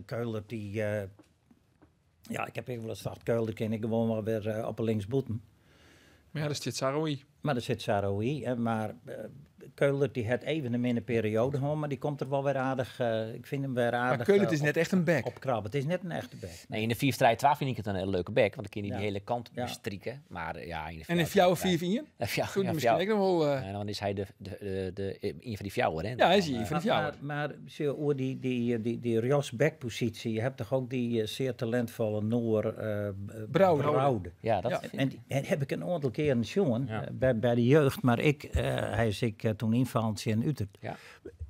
Keuler die... ja, ik heb even wel eens gedacht, Keuler ken ik gewoon wel weer op een linksboeten. Maar ja, daar zit Sahraoui. Maar daar zit Sahraoui, hè, maar Keuler die had even een minder periode gehad, maar die komt er wel weer aardig, ik vind hem weer Maar aardig, Keuler is net echt een back. opkrabben. Het is net een echte back. Nee, in de 4-3-2 vind ik het een hele leuke back, want dan kun je die hele kant bestrikken. Maar ja, in de En in vier fjouwer 4-4? Ja, Doet hij ja, misschien fjouwer. ook nog wel En dan is hij een van die fjouwer, hè? Ja, hij is Dan, een van de fjouwer. Maar zie je, hoe die Jos backpositie, je hebt toch ook die zeer talentvolle Noor Brouwer. Brouwer. Ja, dat Ja. vind En ik. die heb ik een aantal keren gezien, bij de jeugd, maar hij is ik toen invallend in Utrecht.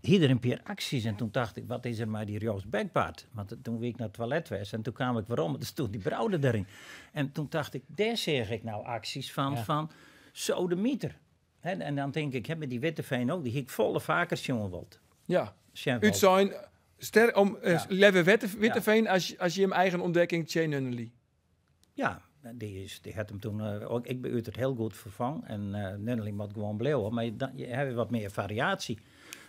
Hier een paar acties en toen dacht ik, wat is er maar die Joost Bekbaard? Want toen wie ik naar het toilet was en toen kwam ik weer om, en toen die Brouwer erin. En toen dacht ik, daar zeg ik nou acties van sodemieter. Hè, en dan denk ik, hè, met die Witteveen ook, die ik volle vaker jongen wilt. Zijn Uit wilt. zijn ster om Leve Witteveen als je hem eigen ontdekking, Ché Nunnely. Ja, die had hem toen ook, ik ben Utrecht heel goed vervangen en Nunnely moet gewoon blijven, maar je hebt wat meer variatie.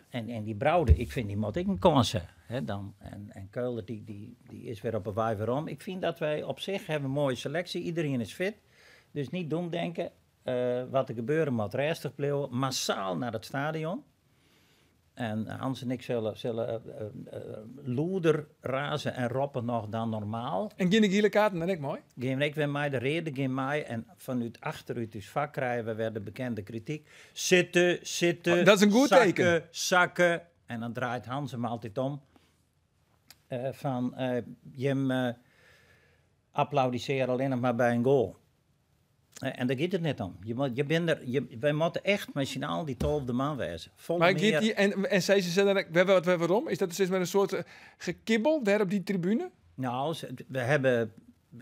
En die Brouwer, ik vind die moet ik een kans hebben. Hè, dan. En Keuler, die is weer op een waai weer om. Ik vind dat wij op zich hebben een mooie selectie. Iedereen is fit. Dus niet dom denken. Wat er gebeuren moet, rustig blijven. Massaal naar het stadion. En Hans en ik zullen lûder raze en roppen nog dan normaal. En gean de giele kaarten dan ek mei? Gean ik wer mei, de reade gean mei. En fanút achterút ús fak krije we wer de bekende krityk. Sitte, sitte, Oh, dat is in goed zakken, teken. zakken. En dan draait Hans him altyd om. Fan jim applaudissearje allinnich mar by in goal. En dêr giet it net om. Je moet, je bin der, je, wy moatte echt mei syn allen dy 12e man wêze. Folle Maar giet mear die, en sei se dan ek, waarom? Is dat sis mar in soart gekibbel dêr op dy tribune? Nou, we hebben,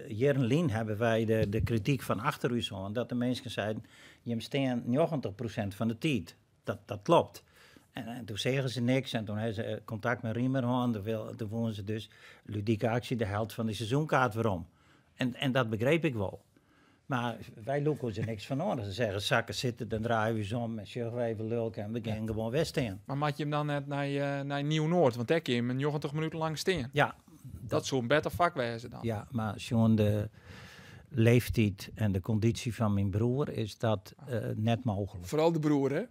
jierren lyn hebben wy de krityk fan achter ús hân, dat de minsken seiden, jim stean 90% fan de tiid. Dat klopt. En toen zeggen ze niks en toen hebben ze contact met Riemer gehad. Toen wonnen ze dus ludieke actie de helft van de seizoenkaart werom. En dat begreep ik wel. Maar wij loeken ze niks van oor. Ze zeggen, zakken zitten, dan draaien we ze om en zeggen we even lulken en we gaan gewoon wegstaan. Maar maak je hem dan net naar Nieuw-Noord? Want daar kun je hem 90 minuten lang staan. Ja. Dat zou een beter vak wezen dan. Ja, maar zo'n de leeftijd en de conditie van mijn broer is dat net mogelijk. Vooral de broer, hè?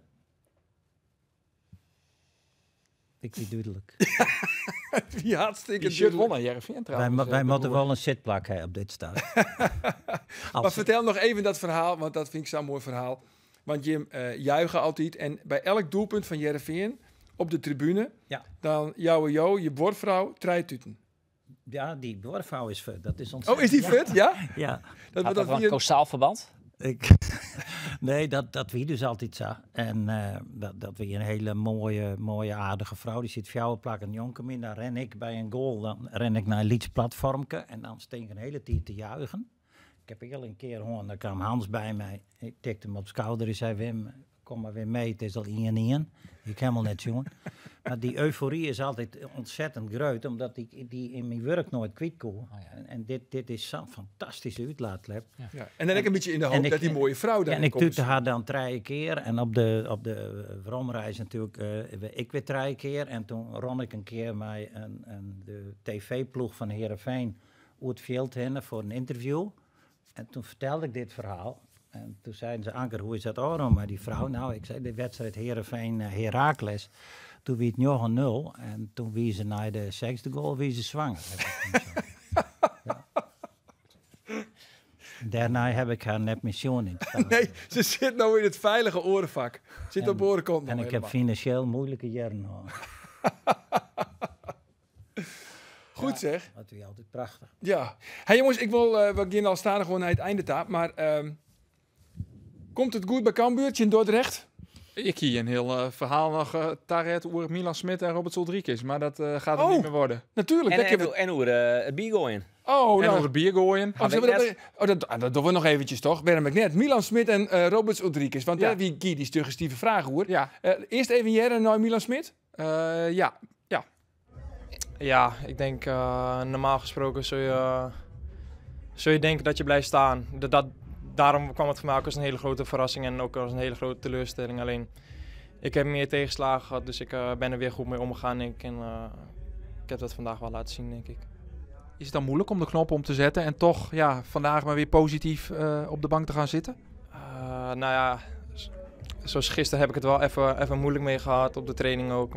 Ik weet duidelijk. Die hartstikke Die shirt duidelijk. won aan Heerenveen trouwens, Wij de moeten broer. wel een zitplak hebben op dit stadion. Maar Als vertel nog even dat verhaal, want dat vind ik zo'n mooi verhaal. Want Jim juichen altijd en bij elk doelpunt van Heerenveen op de tribune, dan jouwe jo, je buurvrouw, treituten. Ja, die buurvrouw is fut. Dat is Oh, is ontzettend. die fut? Ja? Ja. Dat Had dat dat wel een hier kausaal verband? Nee, dat wie dus altijd zo. En dat wie een hele mooie, aardige vrouw. Die zit fjouwer plakken jonker in. Dan ren ik bij een goal, dan ren ik naar een Leeds platformke. En dan steek ik een hele tijd te juichen. Ik heb heel een keer gehoord, daar kwam Hans bij mij. Ik tikte hem op schouder en zei, Wim, kom maar weer mee. Het is al 1-1. Ik heb hem al net jongen. Maar die euforie is altijd ontzettend groot, omdat ik die in mijn werk nooit kwijt kon. En dit is zo'n fantastische uitlaatklep. Ja. En dan ik een beetje in de hoop dat die mooie vrouw daar En ik komt. tuurde haar dan 3 keer. En op de Romreis natuurlijk ik weer 3 keer. En toen ron ik een keer met de tv-ploeg van Heerenveen uit het veld heen voor een interview. En toen vertelde ik dit verhaal. En toen zeiden ze, Anker, hoe is dat ook nog? Maar die vrouw, nou, ik zei, de wedstrijd Heerenveen Heracles. Toen wie het 9-0 en toen wie ze naar de 6e goal, wie ze zwanger. Heb ik toen zo. Ja. Daarna heb ik haar net missioen in het stadion. Nee, ze zit nou in het veilige orenvak. Zit op orenkant En nog ik heb helemaal. financieel moeilijke jaren gehad. Goed Ja, zeg. Dat doe je altijd prachtig. Ja. Hey jongens, ik wil we gaan al staan gewoon naar het einde taap, maar komt het goed bij Cambuur in Dordrecht? Ik hier een heel verhaal nog Taret, Oer, Milan Smit en Roberts Uldrikis, maar dat gaat het Oh, niet meer worden. Natuurlijk. En dat hebben we oer het bier gooien. Oh, En nou. over het bier gooien. Oh, zullen we dat, oh, dat, ah, dat doen we nog eventjes, toch? Waarom ik net? Milan Smit en Roberts Uldrikis. Want daar wie die suggestieve vraag, hoor. Eerst even Jerry en nou Milan Smit? Ja. Ja. Ja, ik denk normaal gesproken zul je denken dat je blijft staan. Daarom kwam het voor mij ook als een hele grote verrassing en ook als een hele grote teleurstelling. Alleen, ik heb meer tegenslagen gehad, dus ik ben er weer goed mee omgegaan. Denk ik. En ik heb dat vandaag wel laten zien, denk ik. Is het dan moeilijk om de knop om te zetten en toch, ja, vandaag maar weer positief op de bank te gaan zitten? Zoals gisteren heb ik het wel even moeilijk mee gehad, op de training ook.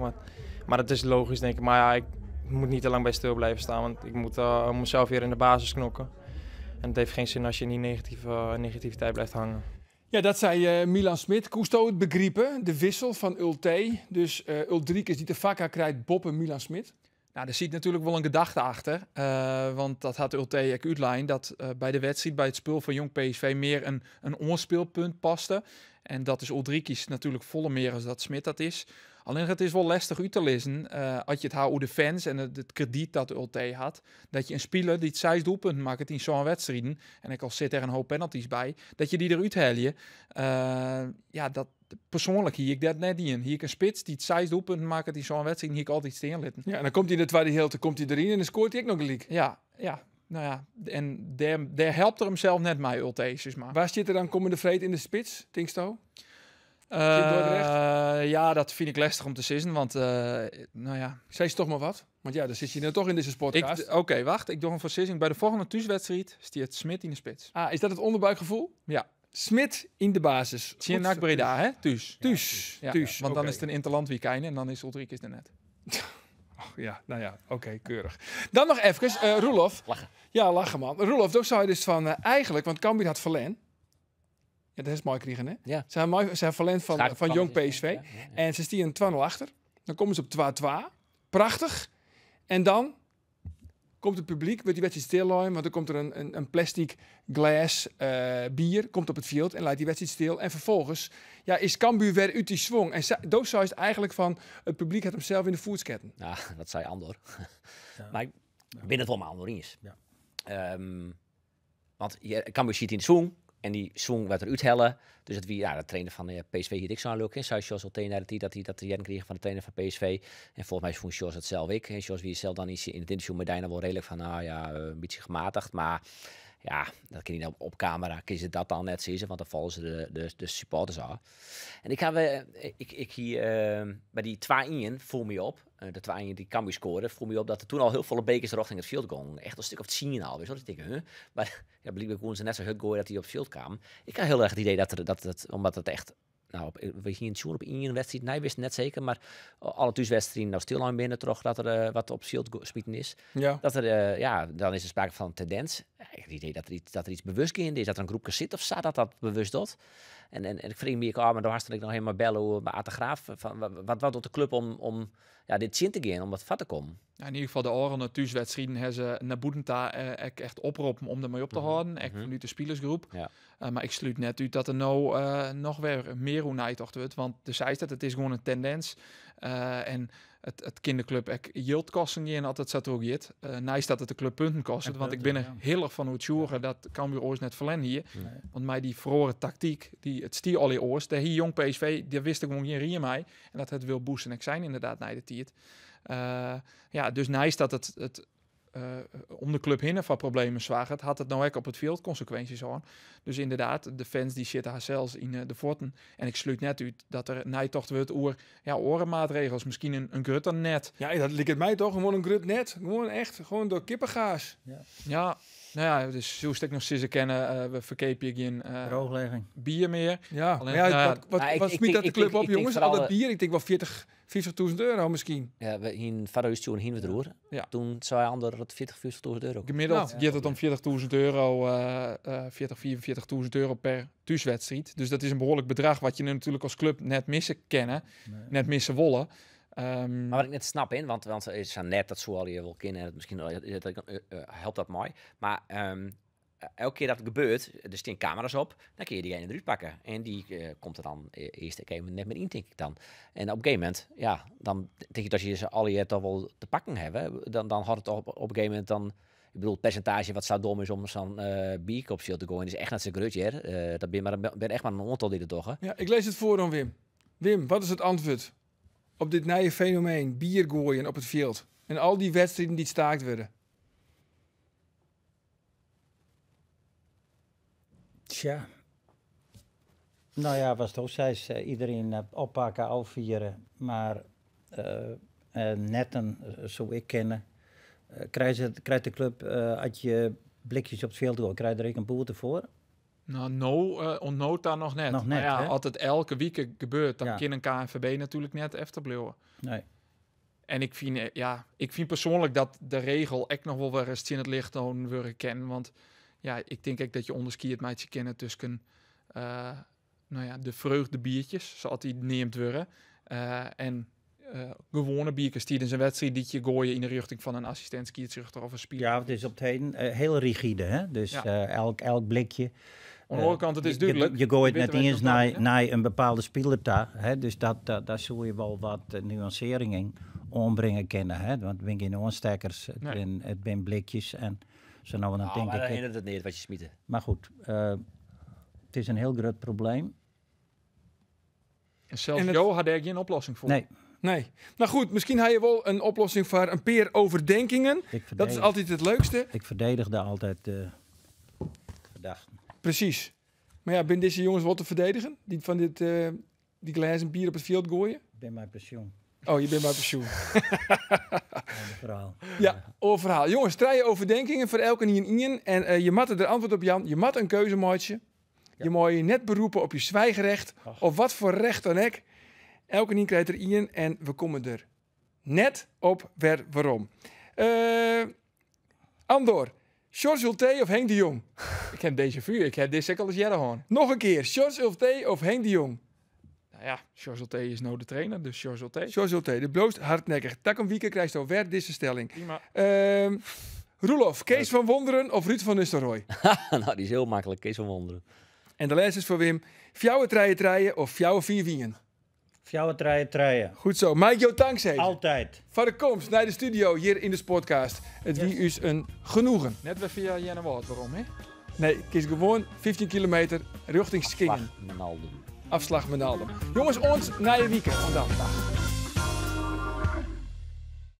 Maar dat is logisch, denk ik. Maar ik moet niet te lang bij stil blijven staan, want ik moet mezelf weer in de basis knokken. En het heeft geen zin als je in die negativiteit blijft hangen. Ja, dat zei Milan Smit. Cousteau het begrepen, de wissel van Ulte. Dus Uldrikis die de vakka krijgt, boppen Milan Smit. Er zit natuurlijk wel een gedachte achter. Want dat had Ulte ook uitlijn, dat bij de wedstrijd, bij het spul van Jong PSV, meer een onspeelpunt paste. En dat is Uldrikis natuurlijk volle meer als dat Smit dat is. Alleen het is wel lastig uit te lezen, als je het houdt over de fans en het krediet dat Ulte had, dat je een speler die het 6 doelpunten maakt in zo'n wedstrijden, en ik al zit er een hoop penalties bij, dat je die eruit haal je. Ja, dat persoonlijk hier ik dat net in. Hier ik een spits die het 6 doelpunten maakt in zo'n wedstrijd, hier ik altijd steen litten. Ja, en dan komt hij in de tweede helft, dan komt hij erin en dan scoort hij ook nog gelijk. Ja, ja. Nou ja, en daar helpt er hemzelf net mee, Ulte, zeg maar. Waar zit er dan komende vreed in de spits, Tinksto? Zit Dordrecht? Ja, dat vind ik lastig om te sissen, want nou ja. Zeg ze toch maar wat? Want ja, dan zit je nou toch in deze podcast. Oké, wacht. Ik doe een voorzissing. Bij de volgende thuiswedstrijd stiert Smit in de spits. Ah, is dat het onderbuikgevoel? Ja. Smit yn de basis. Tsjin NAC Breda, hè? Thús. Thús. Ja, Thús. Want dan Oké. is it in interlandweekend en dan is Uldrikis der net. Oh, ja, nou ja, oké, keurig. Dan noch efkes, Roelof. Lachen. Ja, lachen man. Roelof, do sei dus fan eigenlijk, want Cambuur hat ferlern. Ja, dat is moai krigen, hè? Ja. Se ha moai, se ha ferlern fan Jong PSV. Ja. En se stienen 2-0 achter. Dan komme se op 2-2. Prachtich. En dan komt it publyk, wurdt dy wedstriid stillein, want dan komt der in plastic glês bier komt op it fjild en leit dy wedstriid stil. En ferfolgens, ja, is Cambuur wer út dy swong. En do seist eigenlijk fan, it publyk hat himsels yn de foet sketten. Ja, dat sei Andor. Mar ik bin it wol mei Andor iens. Want Cambuur siet yn de swong en dy swong waard derút helle. Dus it wie, ja, de trainer fan PSV hie it ek sein leau ik, hè, sei Sjors al tegen nei de tiid dat hy dat te hearren krige fan de trainer fan PSV. En folgens my fûn Sjors it sels ek. En Sjors wie sels dan yn it ynterview mei Dyna wol reedlik fan, nou ja, in bytsje gematigd. Mar ja, dat kin hy nou op kamera, kin se dat dan net sizze, want dan falle se de supporters ôf. En ik ha ik, ik hie by dy 2-1 foel my op, de 2-1 dy't Cambuur skoarde, foel my op dat der toen al hiel folle bekers rjochting it fjild gongen. Echt in stik of 10 al, wist je wel. Ik tink, huh? Mar ja, blykber koenen se net sa hurd goaie dat dy op it fjild kamen. Ik ha hiel erch it idee dat er, dat het, omdat it echt, nou, op, we hienen sjoen op ien wedstriid, nee, wist net seker, mar alle thúswedstriden nou stillein binne troch dat der wat op it fjild smiten is. Dat er ja, dan is der sprake fan in tendens. Ja, ik ha it idee dat der iets bewust geande is, dat der in groepke sit of sa, dat dat bewust docht. En ik freegje my ek ôf, mar do hast der ek noch helemaal belle oer mei Ard de Graaf, fan, wat docht de klup om, ja, dit tsjin te gean, om wat foar te kommen? Ja, yn ieder gefal de ôfrûne thúswedstriden ha se nei bûten ta ek echt oproppen om dermei op te hâlden, ek fanút de spilersgroep. Mar ik slút net út dat der no noch wer mear oer neitocht wurdt, want do seist dat it is gewoan in tendens. En it kin de klup ek jild kosten gean as it sa trochgiet. Neist dat it de klup punten kostet, En want ik bin punten, der ja. hiel erch fan oertsjûge dat Cambuur oars net ferlern hie. Want mei dy feroare taktyk, dy, it stie allegear oars. Dêr hie Jong PSV, dêr wist ik gewoan gjin rie mei. En dat hat Wil Boessen ek sein inderdaad nei de tiid. Ja, dus neist dat it om de klup hinne foar problemen soarget, hat it no ek op it fjild konsekwinsjes hân. Dus inderdaad, de fans die sitte harsels yn de fuotten. En ik slút net út dat der neitocht wurdt oer, ja, oare maatregels. Miskien in grutter net. Ja, dat liket my toch gewoan in grut net. Gewoan echt, gewoan door kippengaas. Ja, nou ja, dus soest ik noch sizze kinne, we ferkeapje gjin Drooglegging. bier mear. Ja, Alleen, maar ja, nou ja, wat Maar smiet dat de club op, ik denk jongens? Al vooral dat bier, ik denk wel 40, 50.000 euro misschien. Ja, we hien Vader Huis toen hien we het roer. Toen zei Ander dat 40, 50.000 euro. Gemiddeld gaat het om 40.000 euro, 40, 44.000 euro per thuiswedstrijd. Dus dat is een behoorlijk bedrag wat je natuurlijk als club net missen kennen, net missen wollen. Maar wat ik net snap in, want het is net dat zo al je wel kennen en het misschien wel, dat, dat helpt dat mooi. Maar elke keer dat het gebeurt, er staan camera's op, dan kun je diegene eruit pakken. En die komt er dan eerst even net meer in, denk ik dan. En op een gegeven moment, ja, dan denk ik dat je ze alle jaar toch wel te pakken hebben. Dan had het op een gegeven moment dan, ik bedoel, het percentage wat zo dom is om zo'n bier op te gooien, is echt net zo groot, hè. Dat ben maar, ben echt maar een aantal die dat toch, hè. Ja, ik lees het voor dan, Wim. Wim, wat is het antwoord op dit nieuwe fenomeen, bier gooien op het veld? En al die wedstrijden die staakt worden. Tja. Nou ja, was het ook, zei ze, iedereen oppakken, afvieren. Maar netten, zo ik kennen, krijgt de club, als je blikjes op het veld gooit, krijg je er ook een boete voor? Nou, no ontnood daar nog net. Nog net, Maar ja, hè? als het elke week gebeurt, dan kan een KNVB natuurlijk net efterblijven. En ik vind persoonlijk dat de regel ook nog wel weer eens in het licht dan worden kennen. Want ja, ik denk ook dat je onderskiert met je kennen tussen de vreugdebiertjes, zoals die neemt worden, en gewone biertjes tijdens een wedstrijd die je gooien in de richting van een assistent, scheidsrechter of een speler. Ja, het is op het heden heel rigide, hè? Dus, elk blikje. Aan de andere kant, het is duidelijk. Je gooit Weten net wij eens het ook wel, hè? naar een bepaalde speler daar, hè? Dus daar zul je wel wat nuancering in ombrengen kunnen, hè? Want het zijn geen aanstekers, het zijn blikjes en zo nou, dan Ah, denk maar ik dan het hindert het niet wat je smieten. Maar goed, het is een heel groot probleem. En zelfs En het Jo had er geen oplossing voor. Nee. Nee. Nou goed, misschien had je wel een oplossing voor een peer overdenkingen. Ik Dat is verdedig altijd het leukste. Ik verdedigde altijd de verdachten. Precies. Maar ja, ben deze jongens wat te verdedigen? Die van die glazen bier op het veld gooien? Ik ben mijn pensioen. Oh, je bent mijn pensioen. Ander verhaal. Ja, oor verhaal. Jongens, drie overdenkingen voor elke en ien. En je mat er antwoord op, Jan. Je mat een keuze maken. Je mei je net beroepen op je zwijgrecht of wat voor recht dan ek. Elkenien krijgt er ien en we komme der net op wer werom. Andor, Sjors Ultee of Henk de Jong? Ik heb déjà vu, ik heb dit ook al eens eerder gehad. Nog een keer, Sjors Ultee of Henk de Jong? Nou ja, Sjors Ultee is nou de trainer, dus Sjors Ultee. Sjors Ultee, de bloost hardnekkig. Takom wike krijst al wer deze stelling. Prima. Roelof, Kees van Wonderen of Ruud van Nistelrooy? Nou, die is heel makkelijk, Kees van Wonderen. En de laatste is voor Wim. Fjouwer treien treien of fjouwer vier wien? Fjouwer treien treien. Goed zo. Mike, jou dankzij. Altijd. Voor de komst naar de studio hier in de Sportcast. Het wie is een genoegen. Net weer via Jenne waarom hè? Nee, kies gewoon 15 kilometer richting Skingen. Afslag Menaldum. Afslag Menaldum. Jongens, ons naar je weekend. Want dan. Dag.